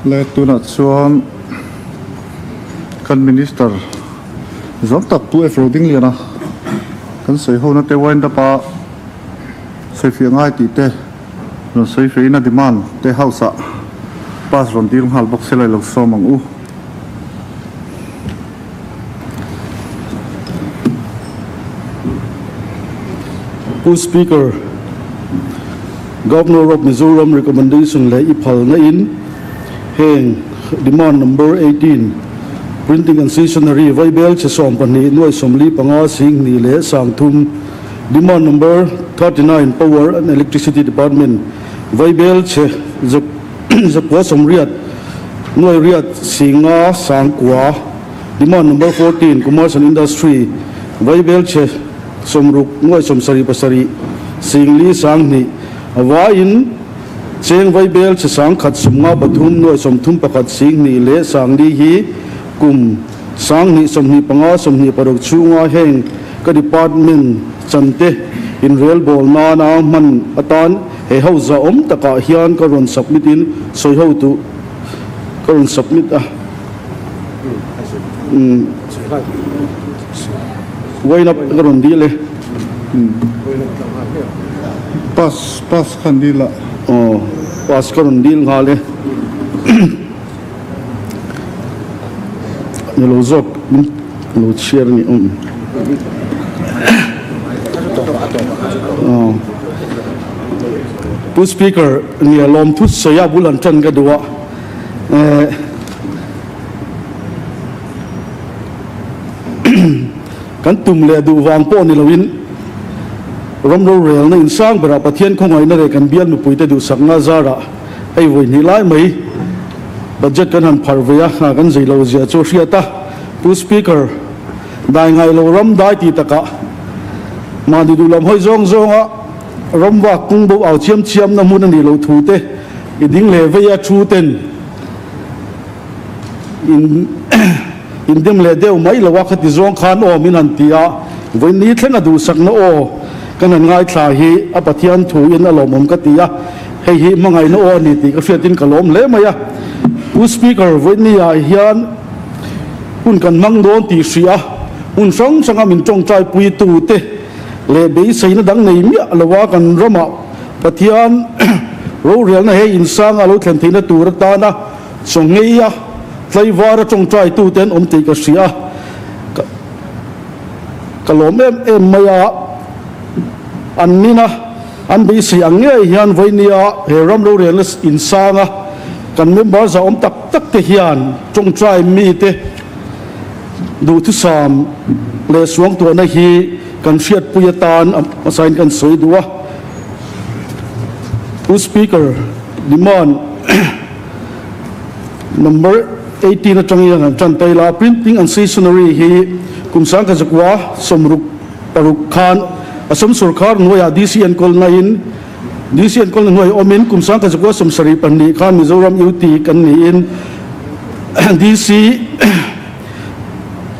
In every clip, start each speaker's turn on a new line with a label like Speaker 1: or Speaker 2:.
Speaker 1: Le tunah chuan kan Minister zawm tak Pu F. Rodingliana kan sawi hona te wind up a sawifiah ngai tih te rawn sawi fehin a demand te house ah pass rawn dil nghal bawk se la i lo sawm ang u.
Speaker 2: Pu Speaker, Governor of Mizoram recommendation leh i phalna in heng Demand Number 18, Printing and Stationery Vaibel che 12 nuai 45 sing hnih leh 30, Demand Number 39, Power and Electricity Department Vaibel che 980 nuai riat 5 9, Demand Number 14, Commerce and Industry Vaibel che 60 nuai 77 4 2, a vaiin cheng vaibel che 1,053 nuai 31 2 leh 4 hi kum 2025 26 chhunga heng ka department chante inrelbawl nana hman atan he ho zahawm takah hian ka rawn submit in sawi ho tu ka rawn submit a. Wind up ka rawn dil e.
Speaker 1: Pass pass khan dil a.
Speaker 2: Aw pass ka rawn dil nghal e. Ni lo zawk min lo chhiar a ni awm. Aw Pu Speaker nia lawmthu sawi a bul an tan ka duh a. Eh Kan tum leh duh vang pawh ni loin ram rorelna insang berah Pathian khawngaihna leh kan bial mipuite duhsakna zarah hei vawi hnih lai mai budget kan han pharh ve a, kan zei lo zia chu a hriat a. Pu Speaker, dai ngai lo ram dai ti takah mahni duh lam hawi zawng zawnga ram vak kung bo au chiam chiamna hmun a nih loh thu te i ding leh vei a thu ten In indem leh deuh mai lo a, khati zawng khan aw min han ti a, vawiin thleng a duhsakna aw kan han ngaithla hi a Pathian thu in a lawmawm ka ti a, hei hi hmangaihna aw a ni tih ka hriatin ka lawm hle mai a. Pu Speaker, vawiin ah hian hun kan hmang dawn tih hrih a, hmun hrang hranga min tawngtai puitu te leh beiseina dang nei miah lo a kan ramah Pathian rorelna he insanga a lo thlen theihna tur atana Chaw ngeia tlaivara tawngtaitute an awm tih ka hria a, ka lawm em em mai a, an nina an beisei ang ngei hian vawinia he ram rorelna insanga kan member zahawm tak tak te hian tawngtai mite duhthusam leh suangtuahna hi kan hriatpui atan a hmasain kan sawi duh a. Pu Speaker, demand. Number 18 atang hian an tan tail a, Printing and Stationery hi kum 1960 khan Assam sorkar hnuaiah DC enkawlna in DC enkawlna hnuai awmin kum 1972 khan Mizoram UT kan niin DC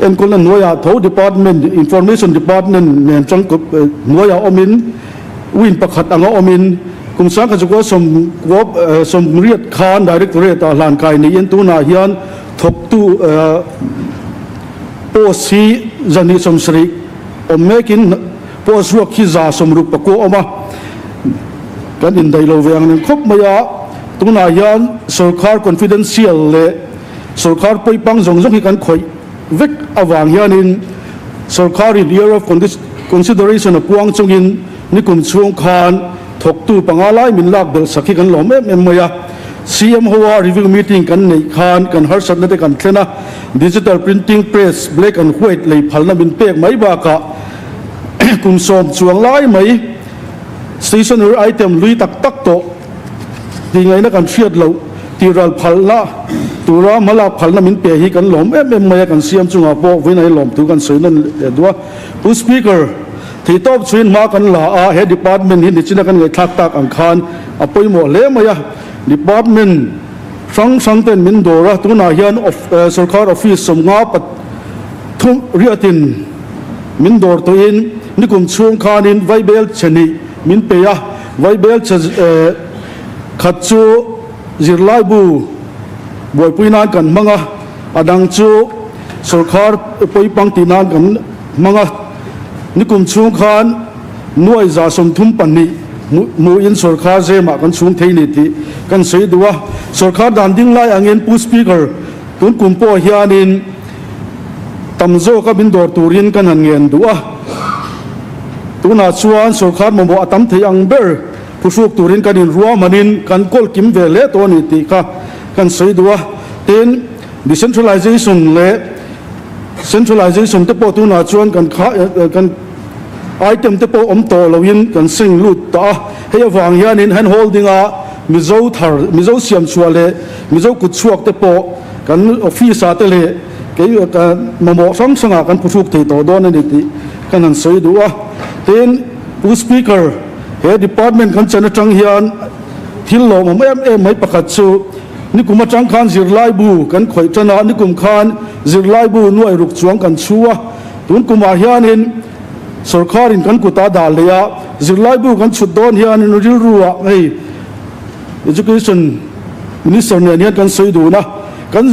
Speaker 2: enkawlna hnuaiah tho Department Information Department nen tangkawp hnuaiah awmin Wing pakhat anga awmin kum 1980 khan Directorate-ah hlankai niin tunah hian thawktu post hi 270 awm mekin post ruak hi 69 awm a, kan indaih lo ve ang reng khawp mai a, tunah hian sawrkar confidential leh sawrkar pawipang zawng zawng hi kan khawih vek avang hianin sawrkarin year of consideration a puang chungin nikum chhung khan thawktu panga lai min lak belh sak hi kan lawm em em mai a. CM hoa review meeting kan neih khan kan harsatna te kan thlen a, digital printing press black and white lei phalna min pek mai bakah kum 10 chuang lai mai stationery item hlui tak tak tawh tih ngaihna kan hriat loh tih ral phalna tura hmalak phalna min pe hi kan lawm em em mai a, kan siam chungah pawh vawiin a lawm thu kan sawi nawn leh duh a. Pu Speaker, theihtawp chhuin hma kan la a, he department hi nichina kan ngaihthlak tak ang khan a pawimawh hle mai a, department hrang hrang ten min dawr a, tunah hian sorkar office 53 riatin min dawr tawhin nikum chhung khanin vaibel che hnih min pe a, vaibel che khat chu zirlaibu. buaipui nan kan hmang a, a dang chu sawrkhar pawipang tih nan kan hmang a. Nikum chhung khan nuai 132 hmuhin sawrkhar zemah kan chhung thei ni tih kan sawi duh a. Sawrkhar dan ding lai angin Pu Speaker, tun kum pawh hianin tam zawka min dawr turin kan han ngen duh a. Tunah chuan sawrkhar mamawh a tam thei ang ber phuhruk turin kan inruahmanin kan kawl kim ve hle tawh a ni tih kha kan sawi duh a. Tin, decentralization leh centralization te pawh tunah chuan kan kha kan item te pawh awm tawh loin kan seng lut ta a. Hei avang hianin hand holding a Mizo thar, Mizo siamchhuah leh Mizo kutchhuak te pawh kan office ah te leh kei mamawh hrang hrangah kan phuhruk thei tawh dawn a ni tih kan han sawi duh a. Tin, Pu Speaker, he department kan chan atang hian thil lawmawm em em mai pakhat chu nikum atang khan zirlaibu kan khawih tan a, nikum khan zirlaibu nuai ruk chuang kan chhu a, tun kumah hianin sawrkharin kan kutah dah leh a, zirlaibu kan chhut dawn hianin rilruah hei Education Minister nen hian kan sawi dun a, kan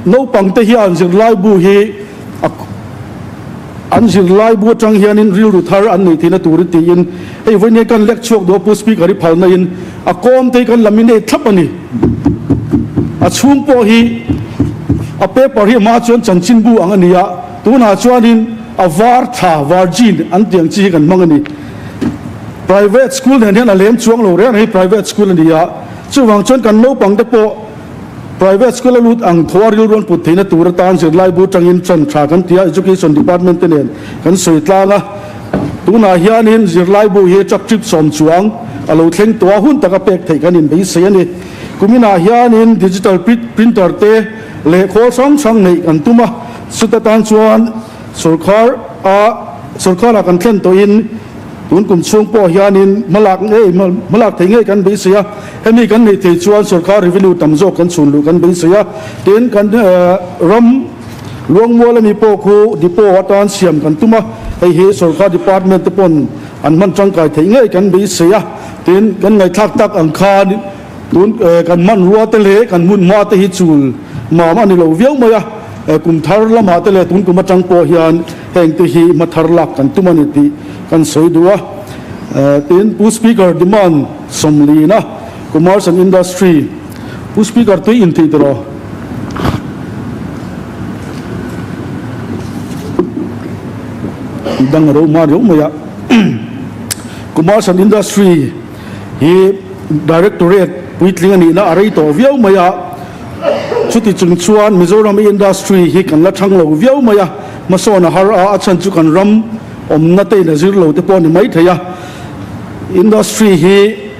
Speaker 2: naupangte hian zirlaibu hi a an zirlaibu atang hianin rilru thar an nei theihna turin tiin hei vawiin hian kan lek chhuak duh a Pu Speaker hi phalna in a kawm te hi kan laminate thlap a ni. A chhung pawh hi a paper hi hma chuan chanchinbu ang a ni a, tunah chuanin a var tha virgin an tih ang chi hi kan hmang a ni. Private school nen hian a lem chuang lo reng hei private school a ni a, chuvang chuan kan naupang te pawh private school a lut ang thaw a rilruan put theihna tur atan zirlaibu tangin chan tha kan ti a, education department te nen kan sawi tlang a, tunah hianin zirlaibu hi truck trip sawm chuang a lo thleng tawh a, hun taka pek theih kan inbeisei a ni. Kuminah hianin digital printer te leh khawl hrang hrang neih kan tum a, chuta tan chuan sawrkhar a sawrkharah kan thlen tawhin, Tun kum chhung pawh hianin hmalak ngei hmalak thei ngei kan beisei a, hemi kan neih thei chuan sorkar revenue tam zawk kan chhun luh kan beisei a, tin kan ram Luangmual ami pawh khu depot atan siam kan tum a, hei hi sorkar department te pawn an hman tangkai theih ngei kan beisei a, tin kan ngaihthlak tak ang khan tun kan hmanrua te leh kan hmun hma te hi chul mam a ni lo viau mai a, kum thar lamah te leh tun kum atang pawh hian Heng te hi hma thar lak kan tum a ni tih kan sawi duh a. Tin, Pu Speaker demand sawmlina Commerce and Industry, Pu Speaker tui inthih tawh rawh. Dang a ro hma riau mai a. Commerce and Industry hi Directorate puitling a nihna a rei tawh viau mai a. Chuti chung chuan Mizoram industry hi kan la thang lo viau mai a, hmasawn a har a, a chhan chu kan ram awmna te in a zir lo te pawh a ni mai thei a. Industry hi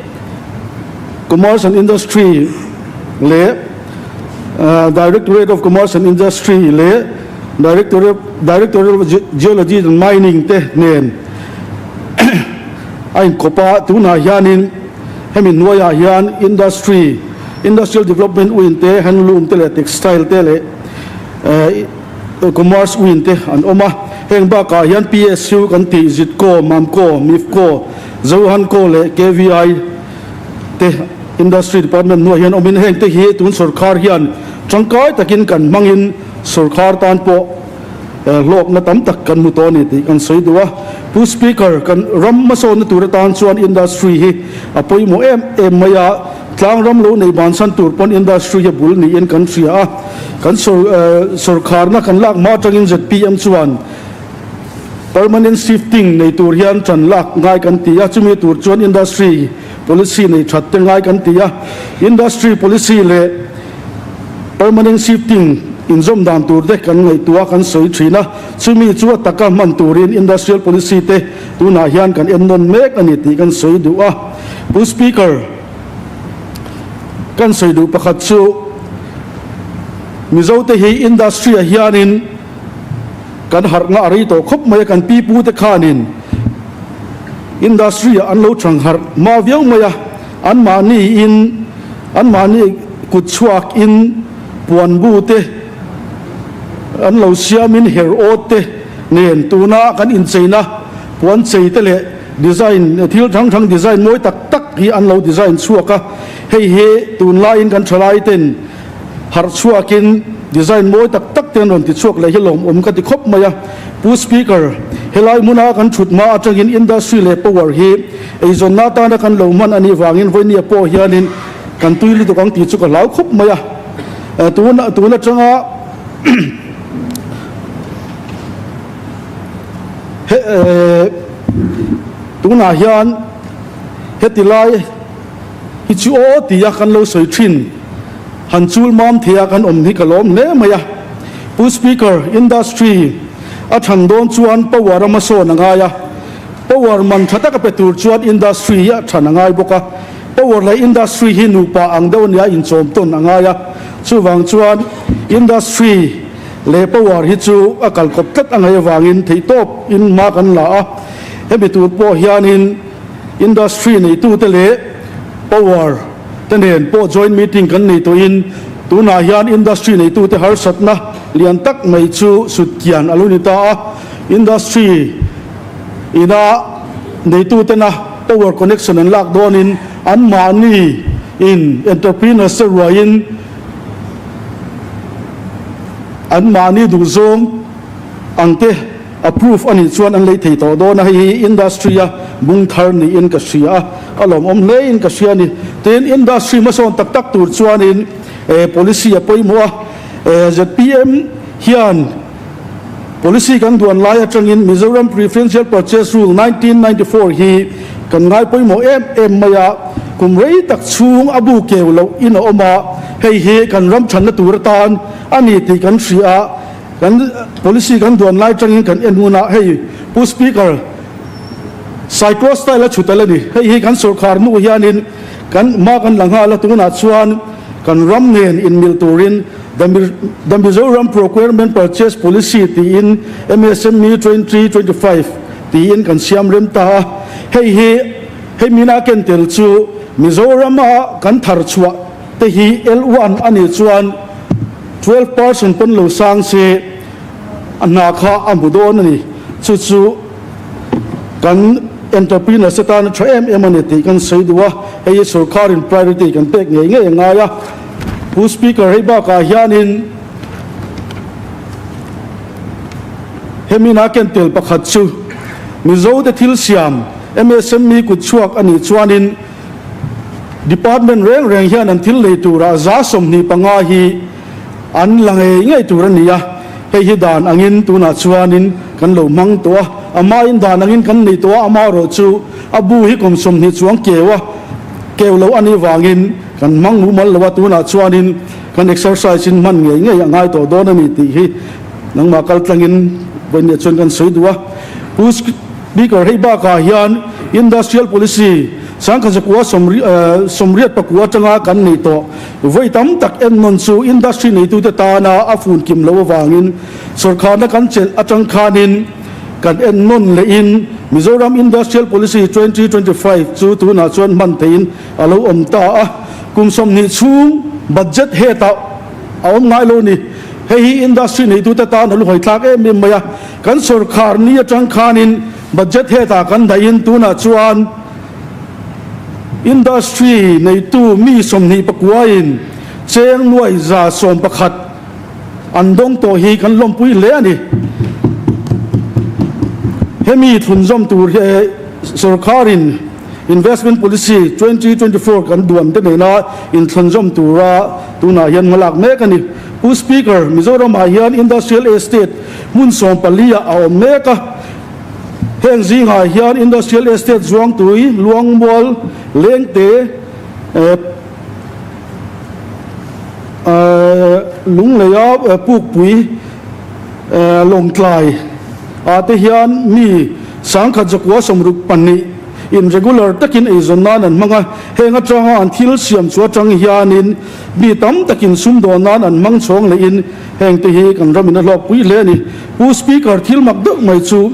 Speaker 2: Commerce and Industry leh Directorate of Commerce and Industry leh Directorate of Geology and Mining te nen a inkawp a, tunah hianin Hemi hnuaiah hian Industry, Industrial Development Wing te, Handloom te leh Textile te leh Commerce Wing te an awm a. Heng bakah hian PSU kan tih Zitco, Mamco, Mifco, Zohanco leh KVI te Industry Department hnuaiah hian awmin heng te hi tun sawrkhar hian tangkai takin kan hmangin sawrkhar tan pawh Hlawkna tam tak kan hmu tawh a ni tih kan sawi duh a. Pu Speaker, kan ram hmasawnna tur atan chuan industry hi a pawimawh em em mai a, tlang ram lo nei bansan tur pawn industry hi a bul niin kan hria a. Kan sawrkharna kan lak hma atangin zpm chuan permanent shifting nei tur hian tan lak ngai kan ti a, chumi tur chuan industry policy nei that te ngai kan ti a. Industry policy leh Permanent shifting inzawm dan tur te kan ngaihtuah kan sawi thin a, chumi chu a taka hman turin industrial policy te tunah hian kan ennawn mek a ni tih kan sawi duh a. Pu Speaker, kan sawi duh pakhat chu Mizo te hi industry ah hianin kan harhna a rei tawh khawp mai a, kan pi pu te khanin industry ah an lo thang harh hma viau mai a, anmahni in Anmahni kut chhuak in puan bu te an lo siam in her awt te nen tuna kan incheina puan chei te leh design thil hrang hrang design mawi tak tak hi an lo design chhuak a, hei hi tunlaiin kan thalai ten Harh chhuakin design mawi tak tak te an rawn ti chhuak leh hi lawmawm ka ti khawp mai a. Pu Speaker, helai hmuna kan thut hma atangin industry leh power hi eizawnna atana kan lo hman a nih vangin vawinia pawh hianin kan tui lutuk ang tih chu ka hlau khawp mai a. Tun tun atanga he tunah hian heti lai hi chu aw tia kan lo sawi thin. Han chul mam thei a kan awm hi ka lawm hle mai a. Pu Speaker, industry a than dawn chuan power a hmasawn a ngai a. Power man tha taka pe tur chuan industry hi a than a ngai bawk a. Power leh industry hi nupa ang deuh ania inchawm tawn a ngai a. Chuvang chuan industry leh power hi chu a kalkawp tlat a ngaih avangin theihtawp in hma kan la a. Hemi tur pawh hianin industry neitute leh power te nen pawh joint meeting kan nei tawhin tunah hian industry neitute harsatna lian tak mai chu sutkian a lo ni ta a, industry ina neitutena power connection an lak dawnin anmahni in entrepreneurs te ruaiin anmahni duhzawng ang te Approve a nih chuan an lei thei tawh dawn a, hei hi industry a bung thar niin ka hria a, a lawmawm hle in ka hria a ni. Tin, industry hmasawn tak tak tur chuanin policy a pawimawh a, zpm hian policy kan duan lai atangin Mizoram Preferential Purchase Rule 1994 hi kan ngai pawimawh em em mai a, kum rei tak chhung a bu keu loh in a awm a, hei hi kan ram thanna tur atan a ni tih kan hria a. Kan policy kan duan lai tangin kan en hunah hei Pu Speaker cyclo style a chhut a la ni. Hei hi kan sorkar hnu hianin kan hma kan la nghal a, tunah chuan kan ram nen inmil turin The Mizoram Procurement Purchase Policy tiin MSME 2025 tiin kan siam rem ta a. Hei hi hei mina ken tel chu Mizorama kan thar chhuah te hi L1 a nih chuan 12 percent pawn lo sang se a hna kha a hmu dawn a ni. Chu chu kan entrepreneurs te tan a tha em em a ni tih kan sawi duh a, hei hi sorkarin priority kan pek ngei ngei a ngai a. Pu Speaker, hei bakah hianin hemi na ken tel pakhat chu Mizo te thil siam MSME kut chhuak a nih chuanin Department reng reng hian an thil lei turah 25% hi an la ngei ngei tur a ni a, hei hi dan angin tunah chuanin kan lo hmang tawh a, a hmain dan angin kan nei tawh a, amaherawh chu a bu hi kum 20 chuang keu a, keu lo a nih vangin kan hmang mumal lo a, tunah chuanin kan exercise in hman ngei ngei a ngai tawh dawn a ni tih hi nangmah kaltlangin vawiinah chuan kan sawi duh a. Pu Speaker, hei bakah hian Industrial Policy 1989 atanga kan neih tawh vawi tam tak ennawn chu industry neitute tana a fun kim loh avangin sawrkharna kan chelh atang khanin kan ennawn lehin Mizoram Industrial Policy 2025 chu tunah chuan hman theihin a lo awm ta a. Kum 20 chhung budget hetah a awm ngai lo ni. Hei hi industry neitute tan a luhawi tlak em em mai a. Kan sawrkhar ni atang khanin budget hetah kan dahin tunah chuan industry neitu mi 29in cheng nuai 111 an dawng tawh hi kan lawmpui hle a ni. Hemi thlunzawm tur hi sawrkharin Investment Policy 2024 kan duan te nena inthlunzawm tura tunah hian hmalak mek a ni. Pu Speaker, Mizoramah hian Industrial Estate hmun 14 ah a awm mek a. Heng zingah hian Industrial Estate Zuangtui, Luangmual, Lengte, Lungleia Pukpui, Lawngtlai ah te hian mi 1962 in regular takin eizawn nan an hmang a. Heng atanga an thil siam chu atang hianin mi tam takin sumdawn nan an hmang chhawng lehin heng te hi kan ramin a hlawkpui hle a ni. Pu Speaker, thil mak deuh mai chu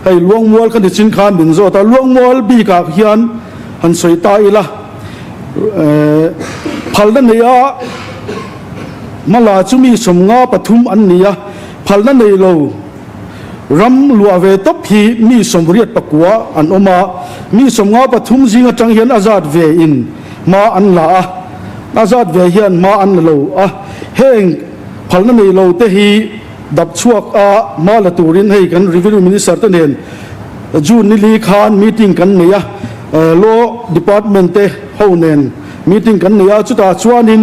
Speaker 2: hei Luangmual ka ni chin khan min zawt a, Luangmual bikah hian han sawi ta ila phalna nei a hmala chu mi 53 an ni a, phalna nei lo ram luah ve tawp hi mi 89 an awm a, mi 53 zing atang hian a zat ve in hma an la a, a zat ve hian hma an la lo a. Heng phalna nei lo te hi dap chhuak a hma la turin hei kan Revenue Minister te nen June ni li khan meeting kan nei a, Law Department te ho nen meeting kan nei a, chutah chuanin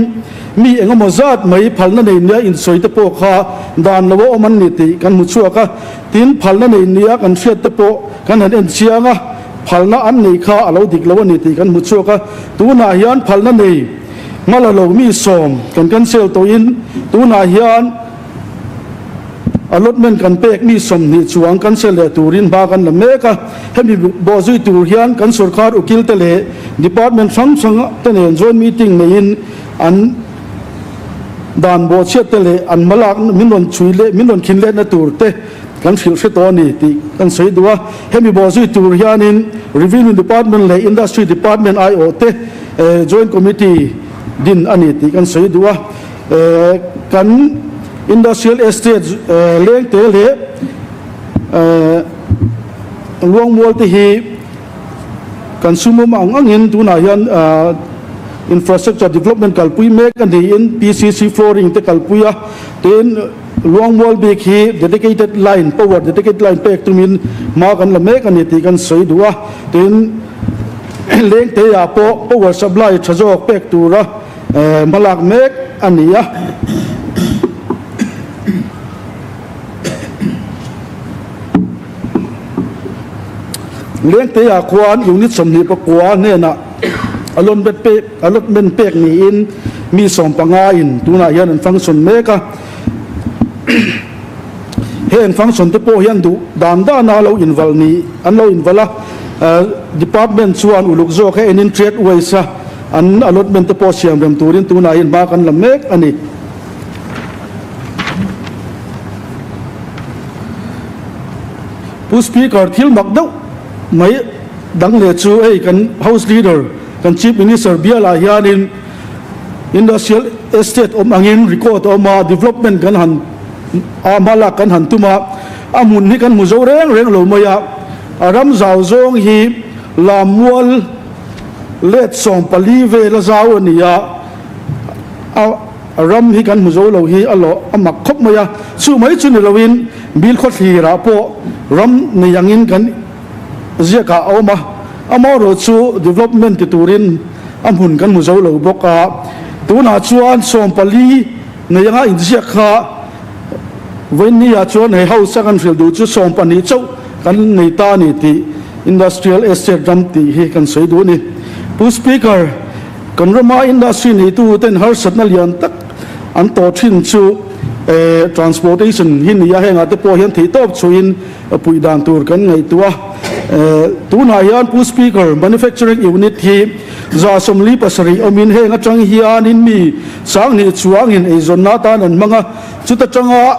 Speaker 2: mi engemaw zat mai phalna nei nia insawi te pawh kha dan lo a awm an ni tih kan hmu chhuak a, tin phalna nei nia kan hriat te pawh kan han en chiang a, phalna an nei kha a lo dik lo a ni tih kan hmu chhuak a, tunah hian phalna nei Hmala lo mi sawm kan cancel tawhin tunah hian allotment kan pek mi 20 chuang cancel leh turin hma kan la mek a. Hemi bawhzui tur hian kan sorkar ukil te leh department hrang hrang te nen joint meeting neiin an dan bawhchhiat te leh an hmalak min rawn chhui leh min rawn khin letna tur te kan hrilh hre tawh a ni tih kan sawi duh a. Hemi bawhzui tur hianin Revenue Department leh Industry Department aiawh te Joint Committee din a ni tih kan sawi duh a. Kan Industrial Estate lengte leh Luangmual te hi kan sumawm ang angin tunah hian Infrastructure Development kalpui mek a niin PCC flooring te kalpui a. Tin, Luangmual bik hi dedicated line, power dedicated line pek tumin hma kan la mek a ni tih kan sawi duh a. Tin, Lengteiah pawh power supply tha zawk pek tura hmalak mek a ni a. Lengteiah khuan unit 29 hnenah allotment pek niin mi 15 in tunah hian an function mek a. Heng function te pawh hian duh dan dana lo invalh ni an lo invalh a, department chuan uluk zawk a enin trade waste a an allotment te pawh siam rem turin tunah hian hma kan la mek a ni. Pu Speaker thil mak deuh mai dang leh chu hei kan House Leader kan Chief Minister bialah hianin Industrial Estate awm angin record a awm a, development kan han a hmalak kan han tum a, a hmun hi kan hmu zo reng reng lo mai a, a ram zau zawng hi Lammual let 14 vel a zau a ni a, a ram hi kan hmu zo lo hi a lawh a mak khawp mai a, chu mai chu ni loin Bilkhawthlirah pawh ram nei angin kan ziakah a awm a, amaherawh chu development ti turin a hmun kan hmu zo lo bawk a, tunah chuan 14 nei anga inziak kha vawiinniah chuan hei house a kan hrilh duh chu 12 chauh kan nei ta a ni tih Industrial Estate ram tih hi kan sawi duh a ni. Pu Speaker, kan rama industry neitu ten harsatna lian tak an tawh thin chu transportation hi ni a, hengah te pawh hian theihtawp chhuihin puih dan tur kan ngaihtuah a. Tunah hian Pu Speaker, Manufacturing Unit hi 47 awmin heng atang hianin mi 2000 chuangin eizawnna atan an hmang a, chuta tanga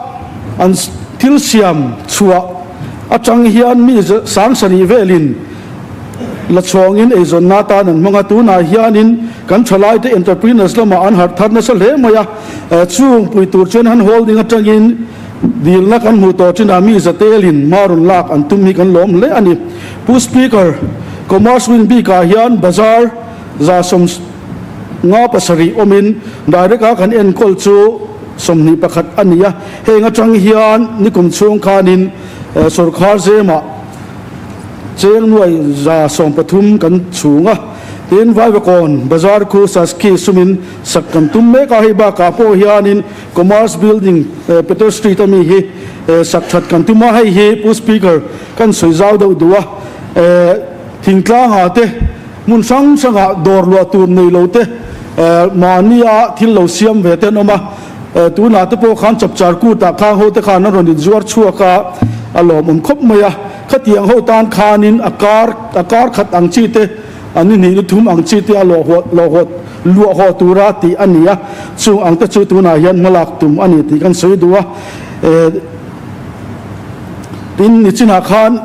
Speaker 2: an thil siam chhuah atang hian mi 7000 velin la chhawngin eizawnna atan an hmang a. Tunah hianin kan thalaite entrepreneurs lamah an harh thar nasa hle mai a, chung pui tur chuan han holding atangin Dilna kan hmuh tawh chinah mi zatelin hma rawn lak an tum hi kan lawm hle a ni. Pu Speaker, Commerce Wing bikah hian bazar 57 awmin direct a kan enkawl chu 21 a ni a. Heng atang hian nikum chhung khanin sorkar zemah cheng nuai 130 kan chhung a. Tin, Vaivakawn bazar khu Saski sumin sak kan tum mek a, hei bakah pawh hianin Commerce Building, Peter Street a mi hi sak that kan tum a, hei hi Pu Speaker kan sawi zau deuh duh a, thingtlangah te hmun hrang hrangah dawr luah tur nei lo te mahnia thil lo siam ve te an awm a, tunah te pawh khan Chapchar Kutah khang ho te khan an rawn inzuar chhuak a, a lawmawm khawp mai a, khatiang ho tan khanin a kar a kar khat ang chi te An ni hnih ni thum ang chi te a lawhawt luah haw tura tih a ni a, chung ang te chu tunah hian hmalak tum a ni tih kan sawi duh a. Tin, nichinah khan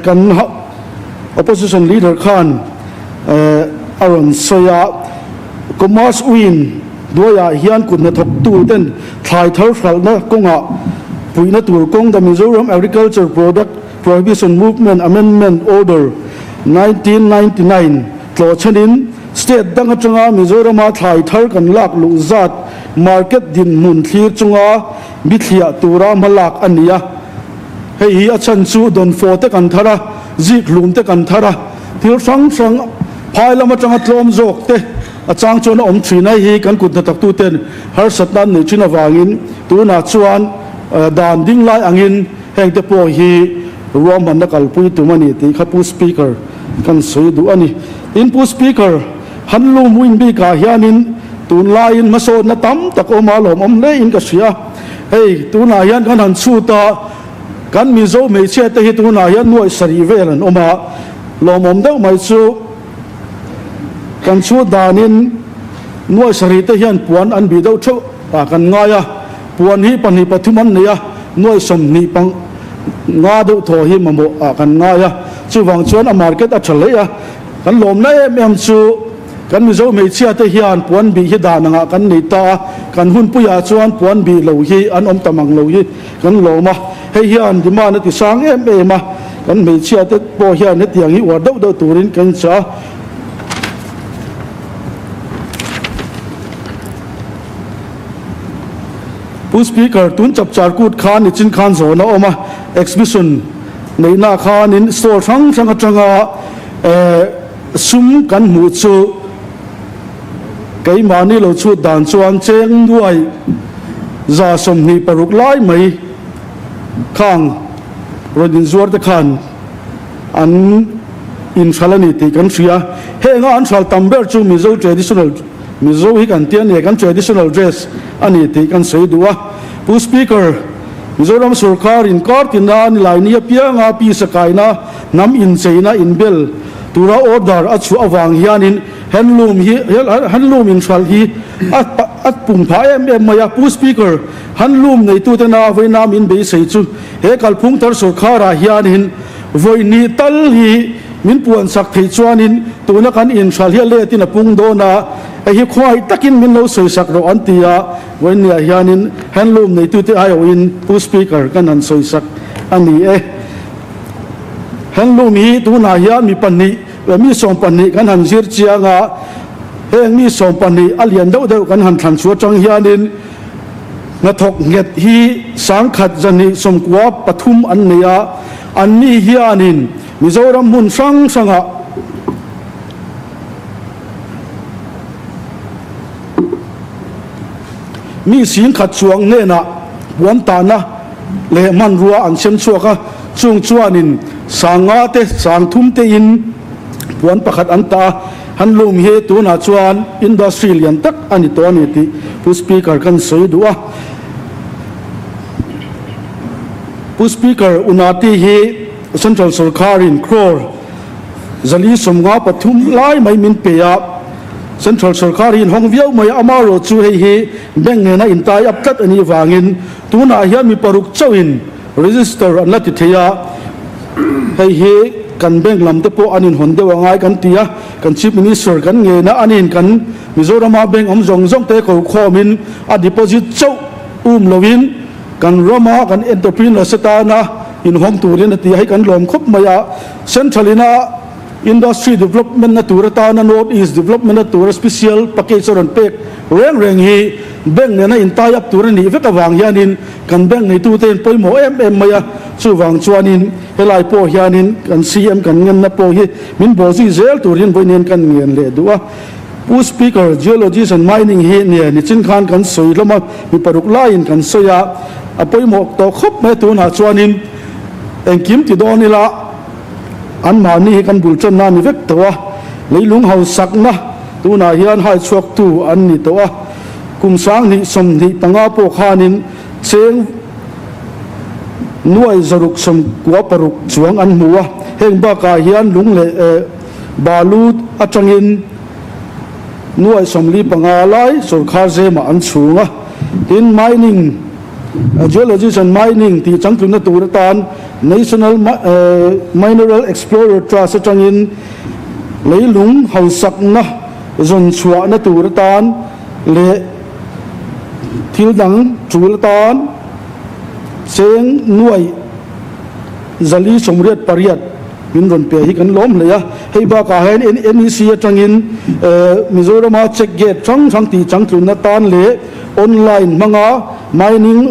Speaker 2: kan opposition leader khan a rawn sawi a, Commerce Wing hnuaiah hian kut hnathawktu ten thlai thar hralhna kawngah puihna tur kawng The Mizoram Agriculture Product Prohibition Movement Amendment Order, 1999 tlawhchhanin state dang atanga Mizorama thlai thar kan lak luh zat market dinhmun thlir chunga bithliah tura hmalak a ni a. Hei hi a chhan chu dawnfawh te kan thar a, zik hlum te kan thar a, thil hrang hrang phai lam atanga tlawm zawk te a chang chuan a awm thin a, hei hi kan kut hnathawktuten harsatna an neih thin avangin tunah chuan dan ding lai angin heng te pawh hi ruahmanna kalpui tum a ni tih kha Pu Speaker kan sawi duh a ni. Tin Pu Speaker, Handloom wing bikah hianin tunlaiin hmasawnna tam tak awm a lawmawm hle in ka hria. Hei tunah hian kan han chhut a, kan Mizo hmeichhia te hi tunah hian nuaih sarih vel an awm a, lawmawm deuh mai chu kan chhut danin nuaih sarih te hian puan an bih deuh theuh ah kan ngai a, puan hi pahnih pathum an nei a, nuaih 20 pang nga deuh thaw hi mamawh ah kan ngai a, chuvang chuan a market a tha hle a, kan lawmna em em chu. Kan Mizo hmeichhia te hian puan bih hi dan angah kan nei ta a, kan hunpuiah chuan puan bih lo hi an awm ta mang lo hi kan lawm a, hei hian demand a ti sang em em a, kan hmeichhia te pawh hian hetiang hi uar deuh deuh turin kan inchah a. Pu Speaker, tun chapchar kut khan nichin khan zawn a awm a, exhibition neihna khanin stall hrang hrang atanga Sum kan hmuh chu keimahni lo chhut dan chuan cheng nuai 26 lai mai khang rawn inzuar te khan an inhral a ni tih kan hria. Henga an hral tam ber chu Mizo traditional, Mizo hi kan ti a ni, kan traditional dress a ni tih kan sawi duh a. Pu Speaker, Mizoram sorkar inkar tina nilaini apianga pisa kaina Hnam incheina inbel tura order a chhuah avang hianin handloom hi handloom inhralh hi a a pum phah em em mai a. Pu Speaker, handloom neitutena vawiina min beisei chu he kalphung thar sorkharah hianin vawi hnih tal hi min puansak theih chuanin tuna kan inhralh hi a letin a pung dawn a, hei hi khawngaih takin min lo sawisak rawh an ti a. Vawiinniah hianin handloom neitute aiawhin Pu Speaker kan han sawisak a ni e. Handloom hi tunah hian mi pahnih mi 12 kan han zir chiang a, heng mi 12 a lian deuh deuh kan han thlan chhuah atang hianin hnathawk nghet hi 1293 an nei a, anni hianin Mizoram hmun hrang hrangah mi 10,000 chuang hnenah puan tahna leh hmanrua an sem chhuak a, chung chuanin 5000 te 3000 tein puan pakhat an tah a, handloom hi tunah chuan industry lian tak a ni tawh a ni tih Pu Speaker kan sawi duh a. Pu Speaker, Unati hi Central sorkarin crore 453 lai mai min pe a, Central sorkar hi inhawng viau mai a, amaherawhchu hei hi bank nena intai up tlat a nih vangin Tunah hian mi paruk chauhin register an la ti thei a, hei hi kan bank lam te pawh an inhawn deuh a ngai kan ti a, kan Chief Minister kan ngen a, anin kan Mizorama bank awm zawng zawng te ko khawmin a deposit chauh um loin kan rama kan entrepreneurs te tana inhawng turin a ti a, hei kan lawm khawp mai a, Central ina Industry development na tur atana North East development na tura special package a rawn pek reng reng hi bank nena in tie up tur a nih vek avang hianin kan bank neitute in pawimawh em em mai a, chuvang chuanin helai pawh hianin kan CM kan ngenna pawh hi min bawl zui zel turin vawiin kan ngen leh duh a. Pu Speaker, Geologies and Mining hi nia nichin khan kan sawi hlawm a, mi paruk laiin kan sawi a, a pawimawh tawh khawp mai a tunah chuanin engkim ti dawn ila, Anmahni hi kan bul tanna a ni vek tawh a, leilung hausakna tunah hian hai chhuaktu an ni tawh a. Kum 2025 pawh khanin cheng nuai 696 chuang an hmu a, heng bakah hian lung leh balu atangin nuai 45 lai sawrkhar zemah an chhung a, tin mining Geologies and Mining tih changtlunna tur atan National Mineral Explorer Trust atangin leilung hausakna zawn chhuahna tur atan leh thil dang tul atan cheng nuai 488. min rawn pe hi kan lawm hle a. Hei bakah hian NEC atangin Mizorama check gate hrang hrang tih changtlunna tan leh online hmanga mining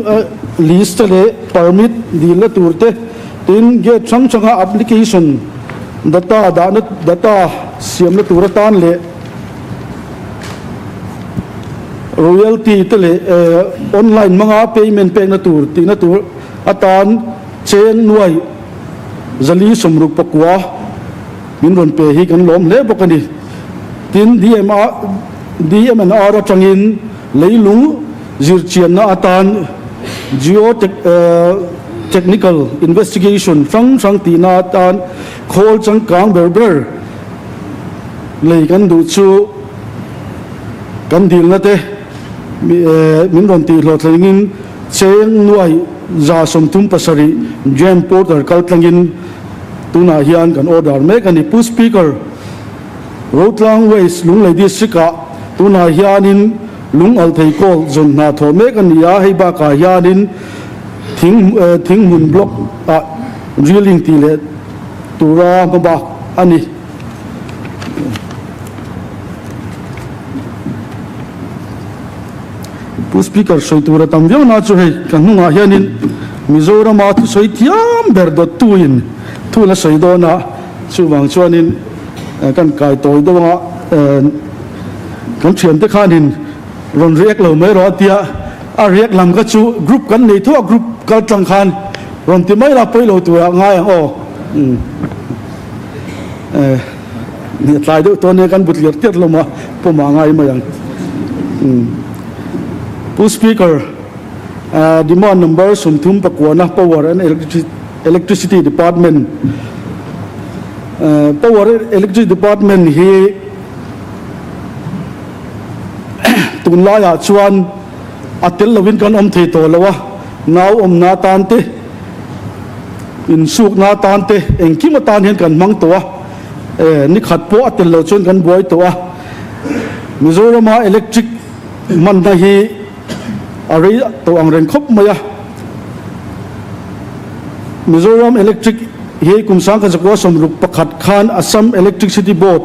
Speaker 2: list te leh permit dilna tur te, tin gate hrang hranga application data dahna data siamna tur atan leh royalty te leh online hmanga payment pekna tur tihna tur atan cheng nuai 469 min rawn pe hi kan lawm hle bawk a ni. Tin, DMNR atangin leilung zirchianna atan Geo-technical investigation hrang hrang tihna atan khawl changkang ber ber lei kan duh chu kan dilna te min rawn tihhlawhthlengin Cheng nuai 137 Jam Porter kal tlangin tunah hian kan order mek a ni. Pu Speaker, Rotlang West Lunglei District ah tunah hianin lung alh thei kawl zawn hna thawh mek a ni a, hei bakah hianin thing thinghmun block ah drilling tih leh tura hmabak a ni. Pu Speaker sawi tur a tam viau na chu hei ka hnungah hianin Mizorama thusawi thiam ber dawttuin thu la sawi dawn a, chuvang chuanin kan kai tawi deuh anga kan thiante khanin rawn react lo mai rawh a tia, a react lam kha chu group kan nei tho a, group kal tlang khan rawn ti mai la pawi lo turah ngai ang aw. Ni tlai deuh tawh ania kan but liar tiat hlawm a, pawmah ngai mai ang. Pu Speaker, demand number 39 Power and Electricity Department, Power and Electricity Department hi tunlaiah chuan a tel lovin kan awm thei tawh lo a, nau awmna atan te, Insukna atan te engkim atan hian kan hmang tawh a, e ni khat pawh a tel loh chuan kan buai tawh a. Mizorama electric hmanna hi a rei tawh ang reng khawp mai a. Mizoram Electric hi kum 1961 khan Assam Electricity Board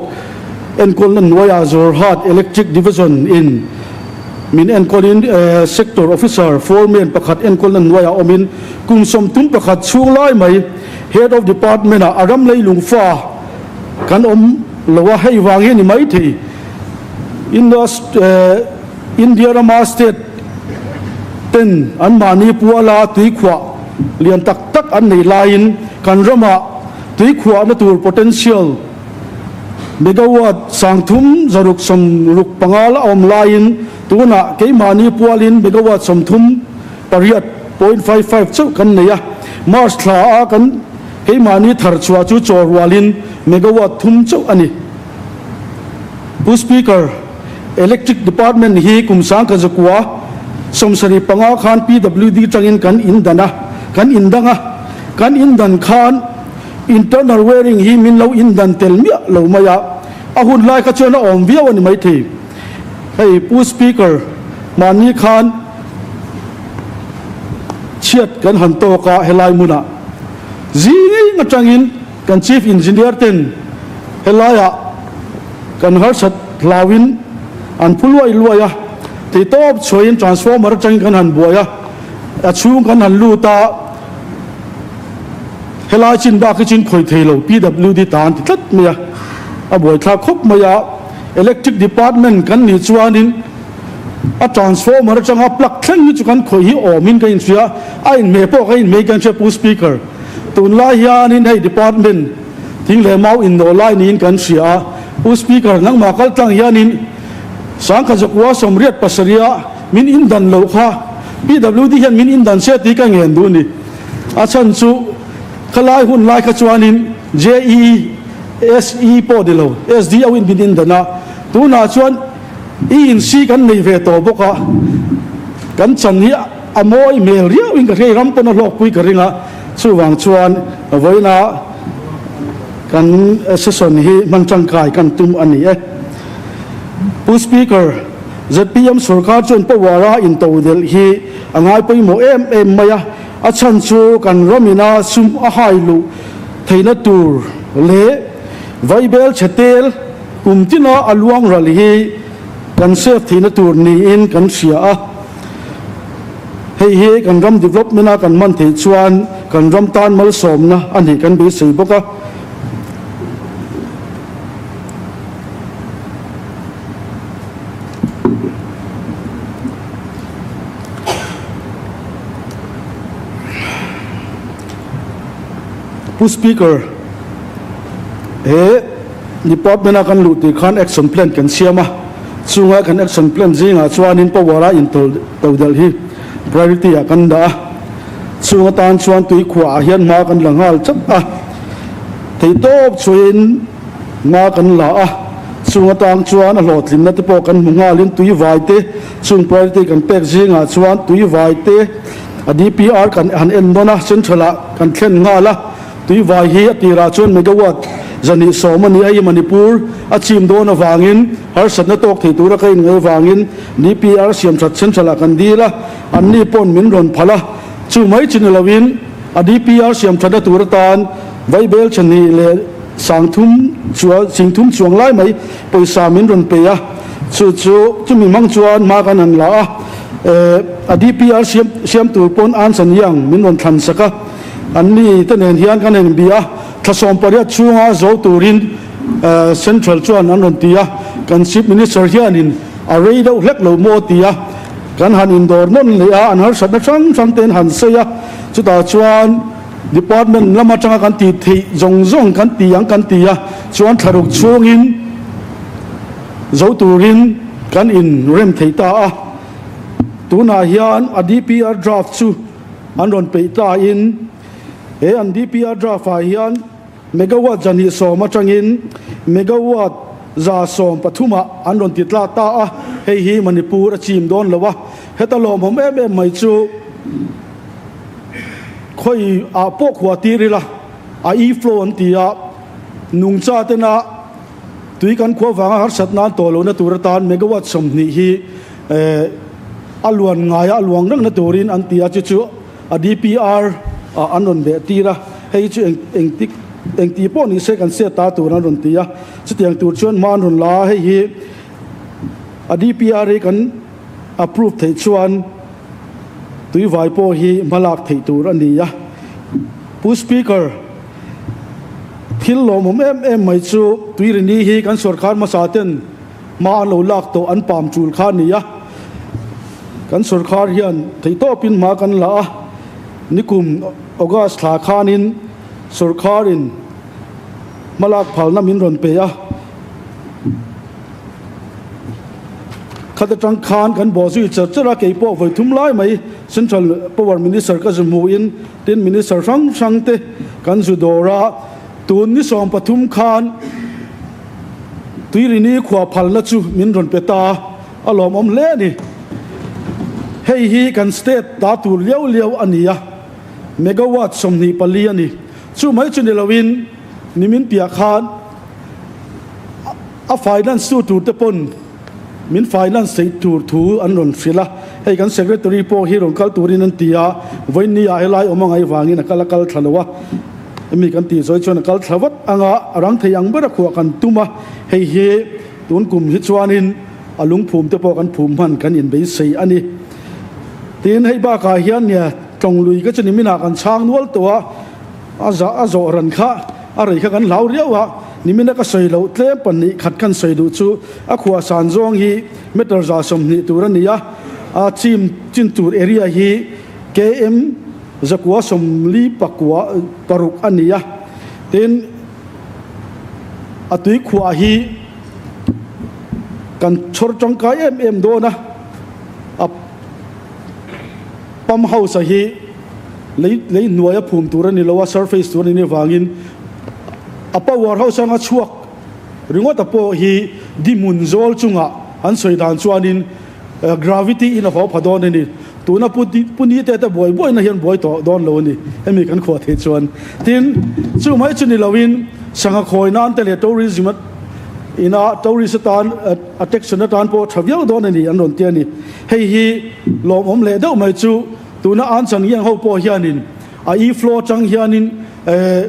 Speaker 2: enkawlna hnuaiah Jorhat Electric Division in Min enkawlin Sector Officer, Foreman, pakhat enkawlna hnuaiah awmin kum 31 chhung lai mai Head of Department-ah a ram leilung fa kan awm lo a, hei vang hi a ni maithei. India rama state ten anmahni puala tuikhuah lian tak tak an nei laiin kan ramah tuikhuahna tur potential Megawatt 3665 la awm laiin tunah keimahni pualin megawatt 38.55 chauh kan nei a, March thla a kan keimahni thar chhuah chu chaw rualin megawatt thum chauh a ni. Pu Speaker, Electric Department hi kum 1975 khan PWD tangin kan indan a, kan indang a, kan indan khan Internal wearing hi min lo indan tel miah lo mai a, a hun lai kha chuan a awm viau a ni maithei. Hei Pu Speaker, mahni khan chhiat kan han tawk a helai hmunah zing atangin kan Chief Engineer ten helaiah kan harsat hlauin an phu luai luai a, theitawp chhuahin transformer atangin kan han buai a, a chhung kan han lut a, Helai chin bak hi chin khawih thei lo PWD ta an ti tlat mai a, a buaithlak khawp mai a, Electric Department kan nih chuanin a transformer atanga plug thleng hi chu kan khawih hi awmin ka inhria, a inhmeh pawh ka inhmeh kan hria Pu Speaker. Tunlai hianin hei Department thing leh mau innawh lai niin kan hria a, Pu Speaker nangmah kal tlang hianin 1987 ah min indan loh kha PWD hian min indan se tih ka ngen duh a ni. A chhan chu khalai hun lai kha chuanin JESE pawh ni lo, SDO in min indan a, tunah chuan ENC kan nei ve tawh bawk a, kan chan hi a mawi hmel riau in ka hria, i ram pawn a hlawkpui ka ring a, chuvang chuan vawiina kan session hi hman tangkai kan tum a ni e. Pu Speaker, zpm sorkar chuan power a intodelh hi a ngai pawimawh em em mai a, a chhan chu kan ramina sum a hai luh theihna tur. leh vaibel chhe tel kum tina a luang ral hi kan save theihna tur niin kan hria a. Hei hi kan ram development a kan hman theih chuan kan ram tan malsawmna a nih kan beisei bawk a. Pu Speaker, he department a kan luh tir khan action plan kan siam a, chunga kan action plan zingah chuanin power a intodelh hi priority ah kan dah a, chung atan chuan tuikhuah ah hian hma kan la nghal chat a, theihtawp chhuiin hma kan la a, chung atang chuan a hlawhtlinna te pawh kan hmu nghalin tuivai te chung priority kan pek zingah chuan tuivai te A DPR kan han en dawn a, Central ah kan thlen nghal a, tuivai hi a tirah chuan megawatt 110 a ni a, hei Manipur a chim dawn avangin harsatna tawk thei tura ka inngaih avangin DPR siamthat Central ah kan dil a, anni pawn min rawn phal a, chu mai chi ni loin a DPR siamthatna tur atan Vaibel chhani leh 3000 chuan 3000 chuang lai mai pawisa min rawn pe a, chu chu chumi hmang chuan hma kan han la a. A DPR siam siam tur pawn An San Yang min rawn thlan sak a, an ni te nen hian kan en bia a, thla 18 chhunga zo turin Central chuan an rawn ti a, kan Chief Minister hianin a rei deuh hlek lo maw ti a, kan han indawr nawn leh a, an harsatna hrang hrang te an han sawi a, chutah chuan Department lam atanga kan tih theih zawng zawng kan ti ang kan ti a, chuan thla ruk chhungin Zo turin kan in rem thei ta a, tunah hian a DPR draft chu an rawn peih ta in he an DPR draft ah hian megawatt 110 atangin megawatt 130 ah an rawn ti tla ta a, hei hi Manipur a chim dawn lo a, heta lawmawm em em mai chu khawi ah pawh khua tir ila a e-flow an ti a, nungcha tena. Tui kan khua vanga harsat nan tawh lohna tur atan megawatt 20 hi a luan ngaia a luang rengna turin an ti a, chu chu a DPR ah an rawn beh tir a, hei chu engtik engti pawh ni se kan set ta tur an rawn ti a, chutiang tur chuan hma an rawn la a, hei hi a DPR hi kan approve theih chuan tuivai pawh hi hmalak theih tur a ni a. Pu Speaker. Thil lawmawm em em mai chu Tuirini hi kan sorkar hmasa ten hma an lo lak tawh an pam tul kha a ni a. Kan sorkar hian theihtawpin hma kan la a, nikum August thla khanin sorkarin hmalak phalna min rawn pe a. Khat atang khan kan bawh zui char char a, kei pawh vawi thum lai mai Central Power Minister ka zu hmuhin tin Minister hrang hrang te kan zu dawr a, tun ni 13 khan Tuirini khua phalna chu min rawn pe ta a, a lawmawm hle a ni. Hei hi kan state ta tur liau liau a ni a, megawatt 24 a ni. Chu mai chu ni loin nimin piah khan A finance tu tur te pawn min finance theih tur thu an rawn hrilh a, hei kan secretary pawh hi rawn kal turin an ti a, vawiin ah helai awm a ngaih vangin a kal a kal thla lo a, hemi kan tih zawi chuan a kal thla vat ang a, a rang thei ang ber a khuah kan tum a, hei hi tun kum hi chuanin a lungphum te pawh kan phum hman kan inbeisei a ni. Tin, hei bakah hian nia tlawng lui ka chu niminah kan chhang nual tawh a, A zah a zawh ran kha a rei kha kan hlau riau a, nimina ka sawi loh tlem pahnih khat kan sawi duh chu a khuah san zawng hi meter 120 tur a ni a, a chim chin tur area hi KM 946 a ni a, tin a tui khuah hi kan chhawr tangkai em em dawn a, a pump house a hi. Lei lei hnuai a phum tur a ni lo a, surface tur a ni avangin a power house anga chhuak ringawt a pawh hi di hmun zawl chungah an sawi dan chuanin gravity in a haw pha dawn a ni. Tuna pu pu ni te te buai buaina hian buai tawh dawn lo a ni hemi kan khuah theih chuan. Tin, chu mai chu ni loin sangha khawi nan te leh tourism ina tourist atan attraction atan pawh tha viau dawn a ni an rawn ti a ni. Hei hi lawmawm leh deuh mai chu. Tuna an chan ngiang ho pawh hianin a e-flow atang hianin eh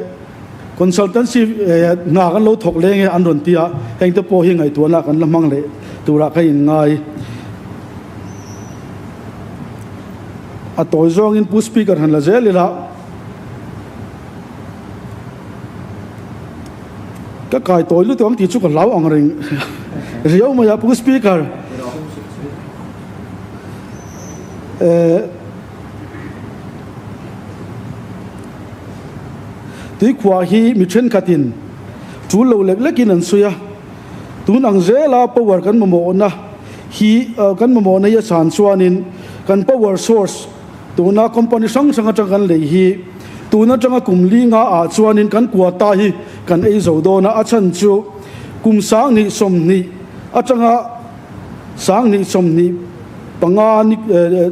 Speaker 2: Consultancy hna kan lo thawk leng e an rawn ti a, heng te pawh hi ngaihtuahna kan la hmang leh turah ka inngai. A tawi zawngin Pu Speaker han la zel ila. Ka kai tawi lutuk ang tih chu ka hlau ang reng riau mai a Pu Speaker. Tuikhuah hi mi thenkhatin tul lo lek lekin an sawi a, tun ang zela power kan mamawhna hi kan mamawhna hi a chhan chuanin kan power source tuna company hrang hrang atang kan lei hi tun atanga kum li nga ah chuanin kan quota hi kan ei zo dawn a, a chhan chu kum 2020 atanga 2025 ni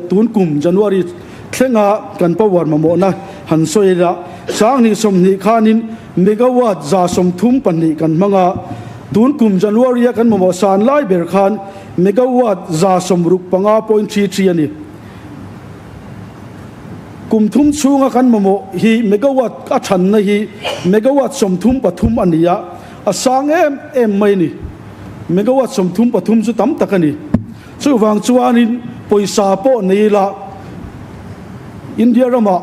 Speaker 2: tun kum January thlenga kan power mamawhna han sawi ila, 2020 khanin megawatt 132 kan hmang a, tun kum January a kan mamawh san lai ber khan megawatt 165.33 a ni. Kum thum chhunga kan mamawh hi megawatt a thanna hi megawatt 33 a ni a, a sang em em mai a ni. Megawatt 33 chu tam tak a ni. Chuvang chuanin pawisa pawh nei ila India ramah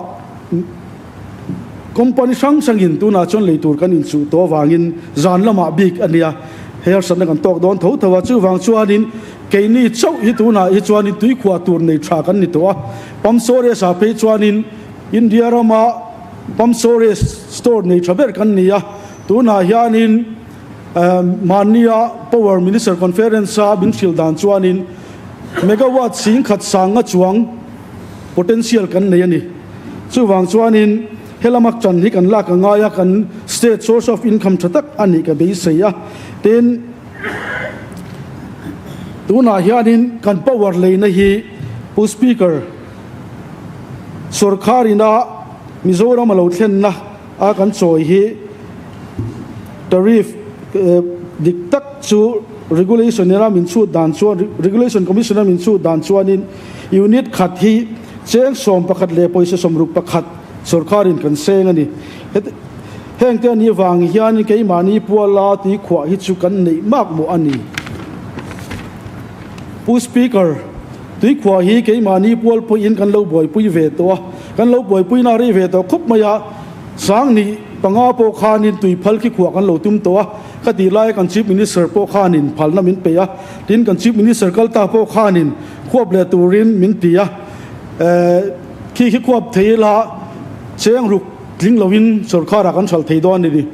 Speaker 2: company hrang hrangin tunah chuan lei tur kan inchuh tawh avangin zan lamah bik a nia, hei harsatna kan tawk dawn tho tho a. Chuvang chuanin keini chauh hi tunah hi chuanin tuikhuah tur nei tha kan ni tawh a. Pump storage ah phei chuanin India rama pump storage store nei tha ber kan ni a, tunah hianin Mahnia Power Minister Conference a min hrilh dan chuanin megawatt 10,000 sanga chuang potential kan nei a ni. Chuvang chuanin helama chan hi kan lak a ngai a, kan state source of income tha tak a nih ka beisei a. Tin, tunah hianin kan power leina hi Pu Speaker, sorkharina Mizoram a lo thlenna a kan chawi hi tariff dik tak chu regulation ina min chhut dan chuan regulation commission a min chhut dan chuanin unit khat hi cheng 11 leh pawisa 61 sorkarin kan seng a ni. Heng te anih vang hianin keimahni puala tui khuah hi chu kan neih mak mawh a ni. Pu Speaker, tui khuah hi keimahni pual pawhin kan lo buaipui ve tawh a, kan lo buaipui na rei ve tawh khawp mai a, 2005 pawh khanin tui phal khi khuah kan lo tum tawh a, ka tih laia kan Chief Minister pawh khanin phalna min pe a, tin kan Chief Minister kal ta pawh khanin khuap leh turin min ti a, khi khi khuap thei ila cheng ruk tling loin sorkharah kan hralh thei dawn a ni.